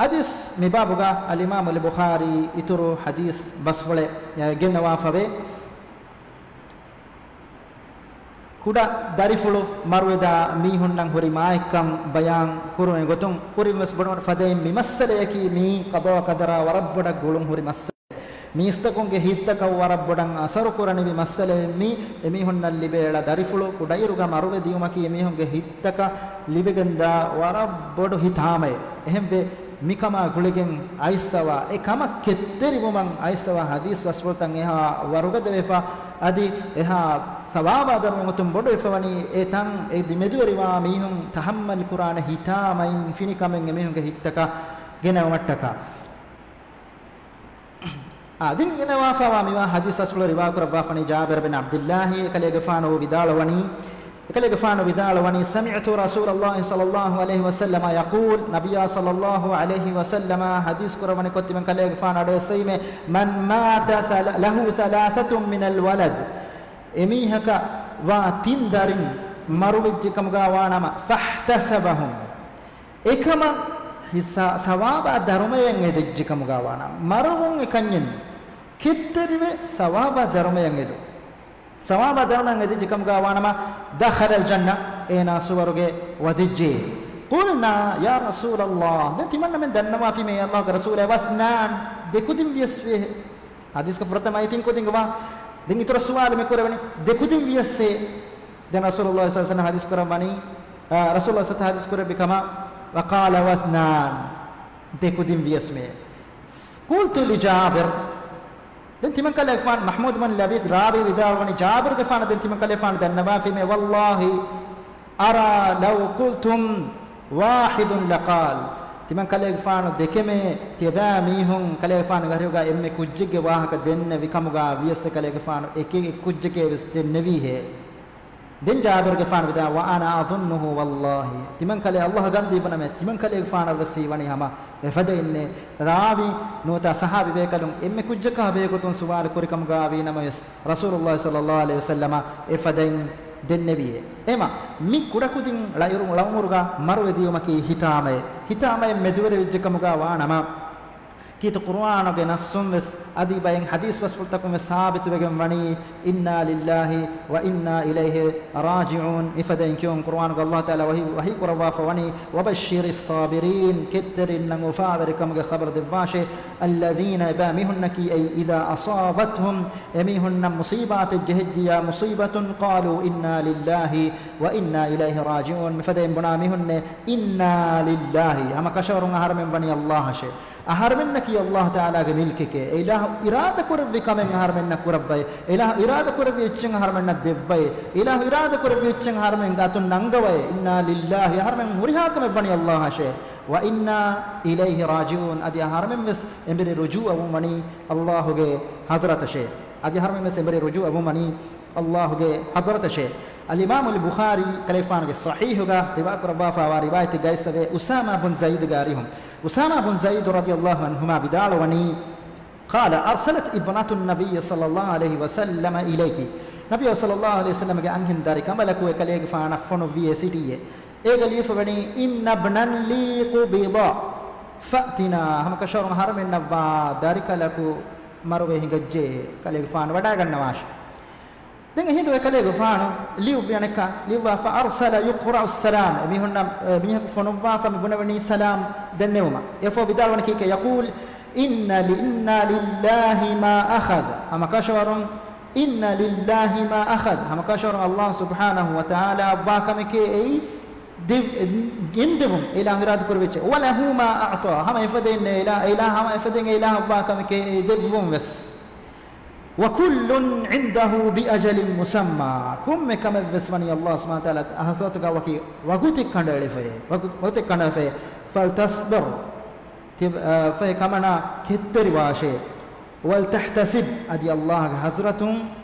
އަދިސް މި ބާބުގަ އަލްއިމާމު އަލްބުޚާރީ އިތުރު ޙަދީޘް ބަސްފުޅެއް ގެންނަވާފަވޭ. ކުޑަ ދަރިފުޅު މަރުވެދާ މީހުންނަށް ހުރި މާތްކަން ބަޔާން ކުރުމުގެ ގޮތުން ކުރިންވެސް ބޮޑުވަން ފަދައިން މި މައްސަލަޔަކީ މީ ޤަޟާ ޤަދަރާ ވަރަށް ބޮޑަށް ގުޅުން ހުރި މައްސަލަ. މީސްތަކުންގެ ހިތްތަކަށް ވަރަށް ބޮޑަށް އަސަރު ކުރަނިވި މައްސަލައެއް މީ. އެމީހުންނަށް ލިބޭ ޅަ ދަރިފުޅު ކުޑައިރުގަ މަރުވެ ދިޔުމަކީ އެމީހުންގެ ހިތްތަކަށް ލިބިގެންދާ ވަރަށް ބޮޑު ހިތްހާމައެއް. އެހެންވެ، މިކަމާ ގުޅިގެން އައިސްފަވާ، އެ ކަމަށް ކެތްތެރިވުމަށް އައިސްފަވާ ހަދީސް ބަސްފުޅުތައް އެހާ ވަރުގަދަވެފަ، އަދި އެހާ ސަވާބާ ދަރުމަ އޮތުން ބޮޑުވެފަވަނީ. އެ ތަން އެ ދިމެދުވެރިވާ މީހުން ތަހައްމަލް ކުރާނެ ހިތާމައިން ފިނިކަމެއް އެމީހުންގެ ހިތްތަކަށް ގެނައުމަށްޓަކާ. އާ، ދެން ގެނަވާފަވާ މިވާ ޙަދީޘް އަސްލު ރިވާކުރައްވާފަނީ ޖާބިރު ބިން ޢަބްދިއްލާހި، އެކަލޭގެފާނު ވިދާޅުވަނީ، އެކަލޭގެފާނު ވިދާޅުވަނީ، سمعت رسول الله صلى الله عليه وسلم يقول، ނަބިއްޔާ صلى الله عليه وسلم ޙަދީޘް ކުރައްވަނިކޮށް ތިމަން ކަލޭގެފާނު އަޑުއެއްސެވީމޭ، من مات ثل-، له ثلاثة من الولد، އެމީހަކަށް ވާ ތިން ދަރިން މަރުވެއްޖެ ކަމުގާ ވާނަމަ، فاحتسبهم، އެކަމަށް ހިސާ-، ސަވާބާ ދަރުމަޔަށް އެދެއްޖެ ކަމުގާ ވާނަމަ، މަރުވުން އެކަންޏެއް ކެތްތެރިވެ ސަވާބާ ދަރުމަޔަށް އެދު. ސަވާބާ ދަރުމަޔަށް އެދެއްޖެ ކަމުގާ ވާނަމަ، دخل الجنة، އޭނާ ސުވަރުގެ ވަދެއްޖެ. قلنا يا رسول الله، ދެން ތިމަންނަމެން ދަންނަވާފީމޭ އައްލާހުގެ ރަސޫލާ، واثنان، ދެ ކުދިން ވިޔަސް ވޭ. ޙަދީޘްގަ ފުރަތަމަ އައި ތިން ކުދިންގެ ވާ. ދެން އިތުރަށް ސުވާލު މި ކުރެވެނީ، ދެ ކުދިން ވިޔަސް ވޭ. ދެން ރަސޫލުﷲ ޞައްލަﷲ ޢަލައިހި ވަސައްލަމަ ޙަދީޘް ކުރައްވަނީ، އާ، ރަސޫލުﷲ ޞައްލަﷲ ޢަލައިހި ވަސައްލަމަ ޙަދީޘް ކުރެއްވި ކަމަށް، وقال واثنان، ދެ ކުދިން ވިޔަސް ވޭ. قلت لجابر، ދެން ތިމަން ކަލޭގެފާނު، މަޙްމޫދު ބިން ލަބީދު ރާވީ ވިދާޅުވަނީ، ޖާބިރުގެފާނަށް ދެން ތިމަން ކަލޭގެފާނު ދަންނަވާފީމޭ، والله أرى لو قلتم واحد لقال. ތިމަން ކަލޭގެފާނު ދެކެމޭ ތިޔަބައިމީހުން ކަލޭގެފާނުގެ އަރިހުގަ އެންމެ ކުއްޖެއްގެ ވާހަކަ ދެންނެވި ކަމުގަ ވިޔަސް އެ ކަލޭގެފާނު އެކެއް އެއް ކުއްޖެކޭ ވެސް ދެންނެވީހޭ. ދެން ޖާބިރުގެފާނު ވިދާ، وأنا أظنه والله. ތިމަން ކަލޭ އައްލާހަށް ގަންދީބުނަމޭ، ތިމަން ކަލޭގެފާނަށް ވެސް ހީވަނީ ހަމަ އެފަދައިންނޭ. ރާވީ ނުވަތަ ޞަޙާބީ ބޭކަލުން އެންމެ ކުއްޖަކާ ބެހޭގޮތުން ސުވާލު ކުރިކަމުގަ ވީނަމަވެސް، ރަސޫލުﷲ ޞައްލަﷲ ޢަލައިހި ވަސައްލަމަ އެފަދައިން ދެންނެވީއޭ. އެމަ، މި ކުޑަކުދިން ޅައިރު-، ޅައުމުރުގަ މަރުވެ ދިޔުމަކީ ހިތާމައެއް. ހިތާމައެއް މެދުވެރިވެއްޖެ ކަމުގަ ވާނަމަ، ކީރިތި ޤުރުއާނުގެ ނައްޞުން ވެސް އަދި ބައެއް ޙަދީޘް ބަސްފުޅުތަކުން ވެސް ސާބިތުވެގެން ވަނީ، إنا لله وإنا إليه راجعون. މިފަދައިން ކިޔުން ޤުރުއާނުގަ އައްލާހު ތަޢާލާ ވަޙީ، ވަޙީ ކުރައްވާފަ ވަނީ، وبشر الصابرين، ކެތްތެރިންނަށް އުފާވެރިކަމުގެ ޚަބަރު ދެއްވާށޭ، الذين، އެބައިމީހުންނަކީ، އެއީ، إذا أصابتهم، އެމީހުންނަށް މުޞީބާތެއް ޖެހިއްޖިޔާ، مصيبة، قالوا إنا لله وإنا إليه راجعون. މިފަދައިން ބުނާ މީހުންނޭ، إنا لله، ހަމަ ކަށަވަރުން އަހަރެމެން ވަނީ އައްލާހަށޭ. އަހަރެމެންނަކީ އައްލާހު ތަޢާލާގެ މިލްކެކޭ. އެ އިލާހު އިރާދަކުރެއްވި ކަމެއް އަހަރެމެންނަށް ކުރައްވައޭ. އެ އިލާހު އިރާދަކުރެއްވި އެއްޗެއް އަހަރެމެންނަށް ދެއްވައޭ. އެ އިލާހު އިރާދަކުރެއްވި އެއްޗެއް އަހަރެމެންގެ އަތުން ނަންގަވައޭ. إنا لله، އަހަރެމެން ހުރިހާ ކަމެއް ވަނީ އައްލާހަށޭ. وإنا إليه راجعون، އަދި އަހަރެމެން ވެސް އެނބުރި ރުޖޫޢަވުން ވަނީ އައްލާހުގެ ޙަޟްރަތަށޭ. އަދި އަހަރެމެން ވެސް އެނބުރި ރުޖޫޢަވުން ވަނީ އައްލާހުގެ ޙަޟްރަތަށޭ. އަލްއިމާމުލް ބުޚާރީ ކަލޭގެފާނުގެ ޞަޙީޙުގަ ރިވާޔަތެއްގައި އައިސްފަވޭ، އުސާމާ ބުން ޒައިދުގެ އަރިހުން. އުސާމާ ބުން ޒައިދު ރަޟިޔައްލާހު ޢަންހުމާ ވިދާޅުވަނީ، قال أرسلت ابنة النبي صلى الله عليه وسلم إليه. ނަބިއްޔާ ޞައްލައްލާހު ޢަލައިހި ވަސައްލަމަގެ އަންހެން ދަރިކަނބަލަކު އެކަލޭގެފާނަށް ފޮނުއްވިއޭ ސިޓީއެއް. އޭގަ ލިޔެފަވަނީ، إن ابنا لي قبض فأتنا. ހަމަކަށަވަރުން އަހަރެމެންނަށްވާ ދަރިކަލަކު މަރުވެ ހިނގައްޖެ، ކަލޭގެފާނު ވަޑައިގަންނަވާށޭ. ދެން އެހިނދު އެކަލޭގެފާނު ލިޔުއްވި އަނެއްކާ، ލިޔުއްވާފަ، أرسل يقرأ السلام، އެމީހުންނަށް، އެ، މީހަކު ފޮނުއްވާފަ މި ބުނެވެނީ ސަލާމް ދެންނެވުމަށް. އެއަށްފަހު ވިދާޅުވަނީ ކީކޭ؟ يقول إن ل-، إن لله ما أخذ. ހަމަކަށަވަރުން، إن لله ما أخذ، ހަމަކަށަވަރުން އައްލާހު ސުބްޙާނަހު ވަތަޢާލާއަށްވާ ކަމެކޭ އެއީ ދެ-، ގެންދެވުން، އެ އިލާހު އިރާދަކުރެއްވިއްޗެއް. وله ما أعطى، ހަމަ އެފަދައިން އެ އިލާ-، އެ އިލާހު، ހަމަ އެފަދައިން އެ އިލާހަށްވާ ކަމެކޭ އެ ދެއްވުން ވެސް. وكل عنده بأجل مسمى. ކޮންމެ ކަމެއް ވެސް ވަނީ އައްލާހު ސުބްޙާނަހު ވަތަޢާލާ ޙަޟްރަތުގަ ވަކި ވަގުތެއް ކަނޑައެޅިފައޭ. ވަގު-، ވަގުތެއް ކަނޑައެޅިފައޭ. فلتصبر، ތި-، އަ، ފަހެ ކަމަނާ ކެތްތެރިވާށޭ. وَلْتَحْتَسِبْ، އަދި އައްލާހުގެ ޙަޟްރަތުން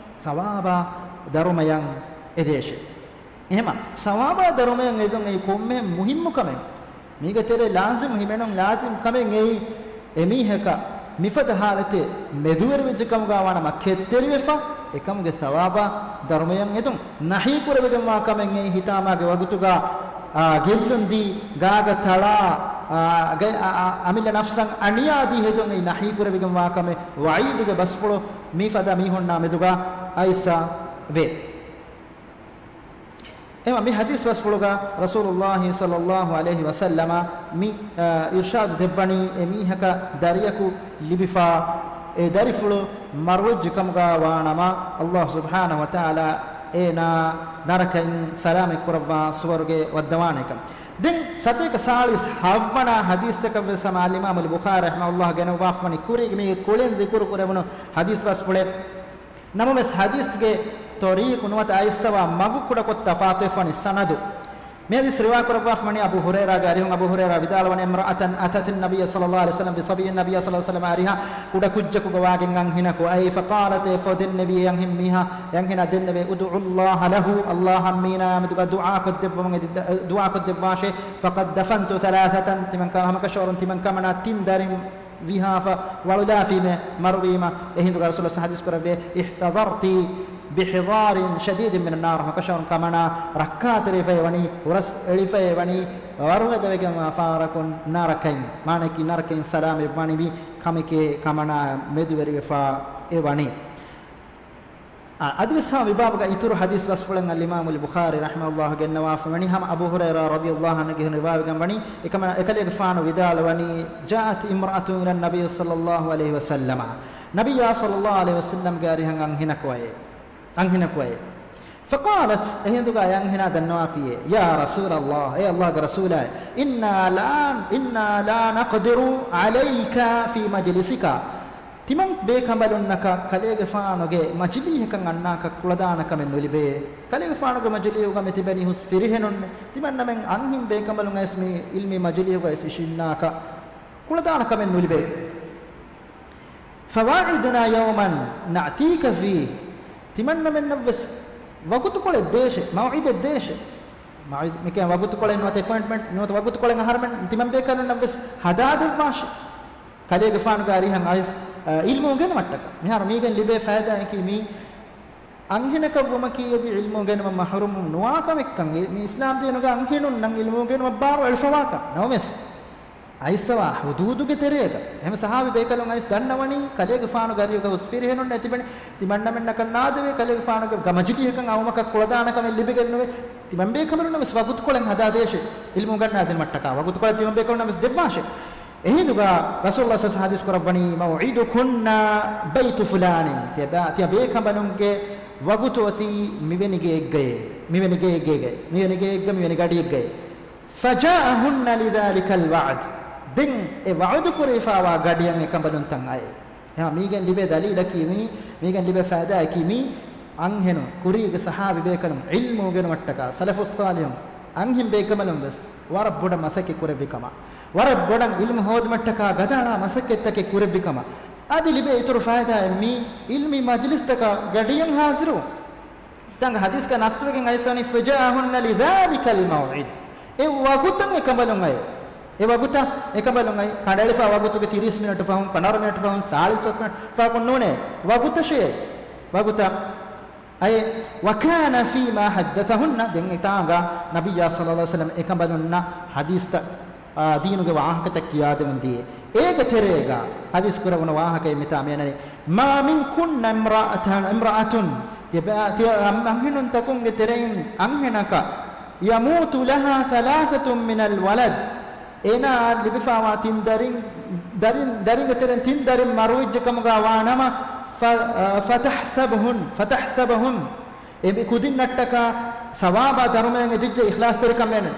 ސަވާބާ ދަރުމަޔަށް އެދޭށޭ. އެހެމަ ސަވާބާ ދަރުމަޔަށް އެދުން އެއީ ކޮންމެ މުހިއްމު ކަމެއް. މީގެ ތެރޭ ލާޒިމް ހިމެނުން ލާޒިމް ކަމެއް އެއީ، އެމީހަކަށް މިފަދަ ޙާލަތެއް މެދުވެރިވެއްޖެ ކަމުގަ ވާނަމަ ކެތްތެރިވެފަ، އެކަމުގެ ސަވާބާ ދަރުމަޔަށް އެދުން. ނަހީ ކުރެވިގެންވާ ކަމެއް އެއީ ހިތާމާގެ ވަގުތުގަ، އާ، ގެއްލުން ދީ، ގާގަ ތަޅާ، އާ، ގަ-، އާ، އާ، އަމިއްލަ ނަފްސަށް އަނިޔާ ދީ ހެދުން އެއީ ނަހީ ކުރެވިގެންވާ ކަމެއް. ވަޢީދުގެ ބަސްފުޅު މިފަދަ މީހުންނާ މެދުގަ އައިސްފަ ވޭ. އެމަ މި ޙަދީޘް ބަސްފުޅުގަ ރަސޫލުﷲ ޞައްލަﷲ ޢަލައިހި ވަސައްލަމަ މި، އާ، އިރްޝާދު ދެއްވަނީ އެ މީހަކަށް ދަރިޔަކު ލިބިފަ، އެ ދަރިފުޅު މަރުވެއްޖެ ކަމުގަ ވާނަމަ، އައްލާހު ސުބްޙާނަހު ވަތަޢާލާ އޭނާ ނަރަކައިން ސަލާމަތް ކުރައްވާ ސުވަރުގެ ވައްދަވާނެކަން. ދެން ސަތޭކަ ސާޅީސް ހައްވަނަ ޙަދީޘްތަކަށް ވެސް ހަމަ އަލްއިމާމުލް ބުޚާރީ ރަޙިމަހުﷲ ގެނައުވާފަވަނީ ކުރީގެ މީގެ ކުޅެން ޛިކުރު ކުރެވުނު ޙަދީޘް ބަސްފުޅެއް. ނަމަވެސް، ޙަދީޘްގެ ޠަރީޤު ނުވަތަ އައިސްފަވާ މަގު ކުޑަކޮށް ތަފާތުވެފަވަނީ ސަނަދު. މި ޙަދީޘް ރިވާ ކުރައްވާފަވަނީ އަބޫ ހުރައިރާގެ އަރިހުން. އަބޫ ހުރައިރާ ވިދާޅުވަނީ، امرأة أتت النبي صلى الله عليه وسلم بصبي، ނަބިއްޔާ ޞައްލަﷲ ޢަލައިހި ވަސައްލަމަ އަރިހަށް ކުޑަކުއްޖަކު ގޮވާގެން އަންހެނަކު އައީ، فقالت، އެ ފަހު ދެންނެވި އެ އަންހެން މީހާ، އެ އަންހެނާ ދެންނެވޭ، ادعوا الله له، އައްލާހަށް މީނާ މެދުގަ ދުޢާކޮށްދެއްވަމުން އެދި-، ދުޢާކޮށްދެއްވާށޭ، فقد دفنت ثلاثة، ތިމަން ކަ-، ހަމަކަށަވަރުން ތިމަން ކަމަނާ ތިން ދަރިން ވިހާފަ ވަޅުލާފީމޭ މަރުވީމަ. އެހިނދުގަ ރަސޫލުﷲ ޙަދީޘް ކުރެއްވޭ، احتضرت بحضار شديد من النار، ހަމަކަށަވަރުން ކަމަނާ ރައްކާތެރިފައި ވަނީ، ހުރަސް އެޅިފައި ވަނީ، ވަރުގަދަވެގެންވާ ފަހަރަކުން ނަރަކައިން. މާނައަކީ ނަރަކައިން ސަލާމަތްވާނީ މި ކަމެކޭ ކަމަނާ މެދުވެރިވެފަ އެ ވަނީ. އަދިވެސް ހަމަ މިބާބުގަ އިތުރު ޙަދީޘް ބަސްފުޅެއް އަލްއިމާމުލް ބުޚާރީ ރަޙިމަހުﷲ ގެންނަވާފަ ވަނީ، ހަމަ އަބޫ ހުރައިރާ ރަޟިޔަﷲ ޢަންހުގެ ރިވާވެގެން ވަނީ، އެކަމަ-، އެކަލޭގެފާނު ވިދާޅުވަނީ، جاءت امرأة إلى النبي صلى الله عليه وسلم، ނަބިއްޔާ ޞައްލަﷲ ޢަލައިހި ވަސައްލަމްގެ އަރިހަށް އަންހެނަކު އައޭ، އަންހެނަކު އައޭ. فقالت، އެހިނދުގަ އެ އަންހެނާ ދަންނަވާފިއޭ، يا رسول الله، އޭ ﷲގެ ރަސޫލާއޭ، إنا لا، إنا لا نقدر عليك في مجلسك، ތިމަން ބޭކަނބަލުންނަކަށް ކަލޭގެފާނުގެ މަޖިލީހަކަށް އަންނާކަށް ކުޅަދާނަ ކަމެއް ނުލިބޭ. ކަލޭގެފާނުގެ މަޖިލީހުގަ މި ތިބެނީ ހުސް ފިރިހެނުންނޭ. ތިމަންނަމެން އަންހެން ބޭކަނބަލުން އައިސް މި ޢިލްމީ މަޖިލީހުގަ އައިސް އިށީންނާކަށް ކުޅަދާނަ ކަމެއް ނުލިބޭ. فواعدنا يوما نأتيك فيه، ތިމަންނަމެންނަށްވެސް ވަގުތުކޮޅެއް ދޭށޭ، މައުޢިދެއް ދޭށޭ. މައުޢިދު މިކަން ވަގުތުކޮޅެއް ނުވަތަ އެޕޮއިންޓްމަންޓް ނުވަތަ ވަގުތުކޮޅެއް އަހަރުމެން ތިމަން ބޭކަލުންނަށްވެސް ހަދާދެއްވާށޭ. ކަލޭގެފާނުގެ އަރިހަށް އައިސް، އަ، ޢިލްމު އުނގެނުމަށްޓަކާ. މިހާރު މީގެން ލިބޭ ފައިދާއަކީ މީ އަންހެނަކަށް ވުމަކީ އަދި ޢިލްމު އުނގެނުމަށް މަޙްރޫމު ނުވާ ކަމެއްކަން. މި އިސްލާމް ދީނުގަ އަންހެނުންނަށް ޢިލްމު އުނގެނުމަށް ބާރު އެޅިފަވާކަން. ނަމަވެސް އައިސްފަވާ ޙުދޫދުގެ ތެރޭގަ އެހެން ޞަޙާބީ ބޭކަލުން އައިސް ދަންނަވަނީ، ކަލޭގެފާނުގެ އަރިހުގަ ހުސް ފިރިހެނުންނޭ ތިބެނީ، ތިމަންނަމެންނަކަށް ނާދެވޭ، ކަލޭގެފާނުގެ މަޖިލީހަކަށް އައުމަކަށް ކުޅަދާނަ ކަމެއް ލިބިގެން ނުވޭ. ތިމަން ބޭކަނބަލުންނަށް ވެސް ވަގުތުކޮޅެއް ހަދާދޭށޭ، ޢިލްމު އުނގަންނާދިނުމަށްޓަކާ ވަގުތުކޮޅެއް ތިމަން ބޭކަލުންނަށް ވެސް ދެއްވާށޭ. އެހިނދުގަ ރަސޫލުﷲ ޞައްލަﷲ ޢަލައިހި ވަސައްލަމް ޙަދީޘް ކުރައްވަނީ، موعدكن بيت فلان، ތިޔަ ބޭ-، ތިޔަ ބޭކަނބަލުންގެ ވަގުތު އޮތީ މިވެނި ގެއެއްގައޭ، މިވެނި ގެއެއްގައޭ، މިވެނި ގެއެއްގަ، މިވެނި ގަޑިއެއްގައޭ. فجاءهن لذلك الوعد. ދެން އެ ވަޢުދު ކުރެވިފައިވާ ގަޑިއަށް އެކަނބަލުންތައް އައޭ. އެހާ މީގެން ލިބޭ ދަލީލަކީ މީ، މީގެން ލިބޭ ފައިދާއަކީ މީ، އަންހެނުން ކުރީގެ ޞަޙާބީ ބޭކަލުން ޢިލްމު އުނގެނުމަށްޓަކާ، ސަލަފުއްޞާލިޙުން އަންހެން ބޭކަނބަލުން ވެސް ވަރަށް ބޮޑަށް މަސައްކަތް ކުރެއްވި ކަމަށް، ވަރަށް ބޮޑަށް ޢިލްމު ހޯދުމަށްޓަކާ ގަދައަޅާ މަސައްކަތްތަކެއް ކުރެއްވި ކަމަށް. އަދި ލިބޭ އިތުރު ފައިދާއެއް މީ، ޢިލްމީ މަޖިލިސްތަކަށް ގަޑިއަށް ޙާޟިރުވުން. ތަންގަ ޙަދީޘްގަ ނައްޞުވެގެން އައިސްވަނީ، فجاءهن لذلك الموعد. އެ ވަގުތަށް އެކަނބަލުން އައޭ. އެ ވަގުތަށް އެކަނބަލުން އައި، ކަނޑައެޅިފާ ވަގުތުގެ ތިރީސް މިނެޓު ފަހުން، ފަނަރަ މިނެޓު ފަހުން، ސާޅީސް ފަސް މިނެޓު ފަހަކުން ނޫނޭ. ވަގުތަށޭ. ވަގުތަށް އައޭ. وكان فيما حدثهن، ދެން އެތާނގަ ނަބިއްޔާ ޞައްލަﷲ ޢަލައިހި ވަސައްލަމަ އެކަނބަލުންނަށް ޙަދީޘްތައް، އާ، ދީނުގެ ވާހަކަތައް ކިޔާދެމުން ދިޔައީ. އޭގެ ތެރޭގަ ޙަދީޘް ކުރެވުނު ވާހަކައެއް މިތާ މިއަންނަނީ، ما منكن امرأة، امرأة، ތިޔަބަ-، ތިޔަ އަން-، އަންހެނުންތަކުންގެ ތެރެއިން އަންހެނަކަށް، يموت لها ثلاثة من الولد، އޭނާއަށް ލިބިފާވާ ތިން ދަރިން، ދަރިން، ދަރިންގެ ތެރެއިން ތިން ދަރިން މަރުވެއްޖެ ކަމުގަ ވާނަމަ، ފަ-، އަ، ފަތަޙްސަބުހުން، ފަތަޙްސަބުހުން، އެ މި ކުދިންނަށްޓަކާ ސަވާބާ ދަރުމައެއް އެދިއްޖެ އިޚްލާޞްތެރިކަމެއް،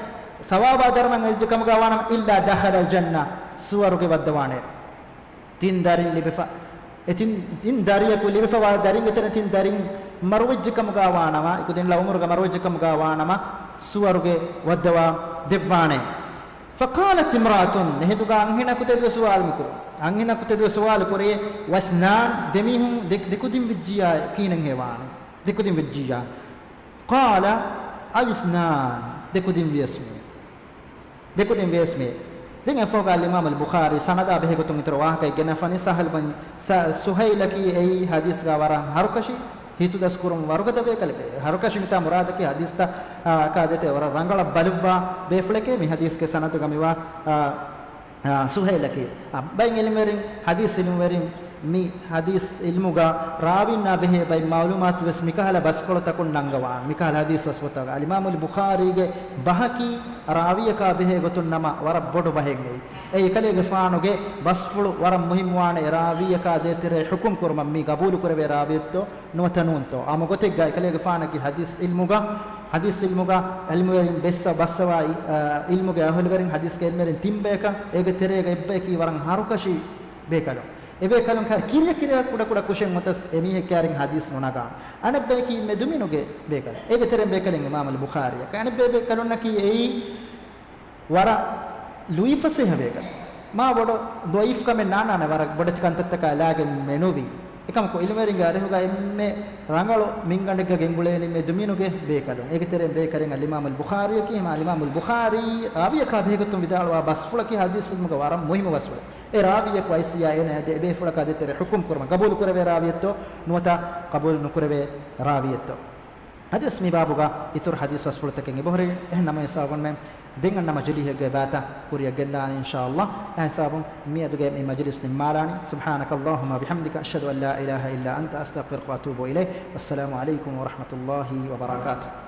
ސަވާބާ ދަރުމައެއް އެދިއްޖެ ކަމުގަ ވާނަމަ، إلا دخل الجنة، ސުވަރުގެ ވައްދަވާނެ. ތިން ދަރިން ލިބިފަ، އެ ތިން، ތިން ދަރިޔަކު ލިބިފަވާ ދަރިންގެ ތެރެ ތިން ދަރިން މަރުވެއްޖެ ކަމުގަ ވާނަމަ، އެކުދިން އުމުރުގަ މަރުވެއްޖެ ކަމުގަ ވާނަމަ، ސުވަރުގެ ވައްދަވާ ދެއްވާނެ. فقالت امرأة، އެހިނދުގަ އަންހެނަކު ތެދުވެ ސުވާލު މިކުރު. އަންހެނަކު ތެދުވެ ސުވާލު ކުރޭ، واثنان، ދެމީހުން ދެ-، ދެކުދިން ވެއްޖިއްޔާ ކިހިނެއް ހެވާނެ؟ ދެކުދިން ވެއްޖިއްޔާ. قال أو اثنان، ދެކުދިން ވިޔަސް މި. ދެކުދިން ވިޔަސް މި. ދެން އެފޯގަ އަލްއިމާމު އަލްބުޚާރީ ސަނަދާ ބެހޭގޮތުން އިތުރު ވާހަކައެއް ގެނެފަނީ، ސަހަލް ބިން ސަ-، ސުހައިލަކީ އެއީ ޙަދީޘްގަ ވަރަށް ހަރުކަށި، ހިތުދަސްކުރުން ވަރުގަދަ ބޭކަލެކޭ. ހަރުކަށި މިތާ މުރާދަކީ ޙަދީޘްތައް، އާ، ކާ ދޭތެރޭ ވަރަށް ރަނގަޅަށް ބަލުއްވާ ބޭފުޅެކޭ މި ޙަދީޘްގެ ސަނަދުގަ މިވާ، އާ، އާ، ސުހައިލަކީ. އާ، ބައެއް ޢިލްމުވެރިން، ޙަދީޘް ޢިލްމުވެރިން މި ޙަދީޘް ޢިލްމުގަ ރާވީންނާ ބެހޭ ބައެއް މަޢުލޫމާތު ވެސް މިކަހަލަ ބަސްކޮޅުތަކުން ނަންގަވާން. މިކަހަލަ ޙަދީޘް ބަސްފުޅުތަކުގަ އަލްއިމާމު އަލްބުޚާރީގެ ބަހަކީ ރާވީއަކާ ބެހޭ ގޮތުން ނަމަ ވަރަށް ބޮޑު ބަހެއް އެއީ. އެއީ އެކަލޭގެފާނުގެ ބަސްފުޅު ވަރަށް މުހިއްމުވާނެ އެ ރާވީއަކާ ދޭތެރޭ ޙުކުމް ކުރުމަށް މީ ގަބޫލު ކުރެވޭ ރާވީއެއްތޯ ނުވަތަ ނޫންތޯ؟ ހަމަ ގޮތެއްގަ އެކަލޭގެފާނަކީ ޙަދީޘް ޢިލްމުގަ، ޙަދީޘް ޢިލްމުގަ ޢިލްމުވެރިން ބައްސަ-، ބައްސަވާ، އާ، ޢިލްމުގެ އަހުލުވެރިން، ޙަދީޘްގެ ޢިލްމުވެރިން ތިން ބަޔަކަށް، އޭގެ ތެރޭގަ އެއްބަޔަކީ ވަރަށް ހަރުކަށި ބޭކަލުން. އެބޭކަލުން ކަ-، ކިރިޔަ ކިރިޔަ ކުޑަ ކުޑަ ކުށެއް އޮތަސް އެމީހެއް ކައިރިން ޙަދީޘް ނުނަގާނެ. އަނެއްބަޔަކީ މެދުމިނުގެ ބޭކަލެއް. އޭގެ ތެރެއިން ބޭކަލެއް އިމާމު އަލްބުޚާރީއަކަށް. އަނެއްބައި ބޭކަލުންނަކީ އެއީ ވަރަށް ލުއިފަސޭހަ ބޭކަލެއް. މާ ބޮޑު ޟަޢީފުކަމެއް ނާންނާނެ، ވަރަށް ބޮޑެތި ކަންތައްތަކާ އެލާގެން މެނުވީ. އެކަމަކު ޢިލްމުވެރިންގެ އަރިހުގަ އެންމެ ރަނގަޅު މިންގަނޑެއްގަ ގެންގުޅޭނީ މެދުމިނުގެ ބޭކަލުން. އޭގެ ތެރެއިން ބޭކަލެއް އަލްއިމާމު އަލްބުޚާރީއަކީ. ހަމަ އަލްއިމާމު އަލްބުޚާރީ ރާވީއަކާ ބެހޭގޮތުން ވިދާޅުވާ ބަސްފުޅަކީ ޙަދީޘް ޢިލްމުގަ ވަރަށް މުހިއްމު ބަސްފުޅެއް. އެ ރާވީއަކު އައިސް އޭނަ ދެ ބޭފުޅަކާ ދޭތެރޭ ޙުކުމް ކުރުމަށް ގަބޫލު ކުރެވޭ ރާވީއެއްތޯ ނުވަތަ ގަބޫލު ނުކުރެވޭ ރާވީއެއްތޯ؟ އަދިވެސް މި ބާބުގަ އިތުރު ޙަދީޘް ބަސްފުޅުތަކެއް އެބަހުރި. އެހެން ނަމަ ހިސާބުންމެ ދެން އަންނަ މަޖިލީހެއްގެ ބާތައް ކުރިއަށް ގެންދާނެ އިންޝާﷲ. އެހިސާބުން މިއަދުގެ މި މަޖިލިސް ނިންމާލާނީ. سبحانك اللهم وبحمدك، أشهد أن لا إله إلا أنت، أستغفرك وأتوب إليك. والسلام عليكم ورحمة الله وبركاته.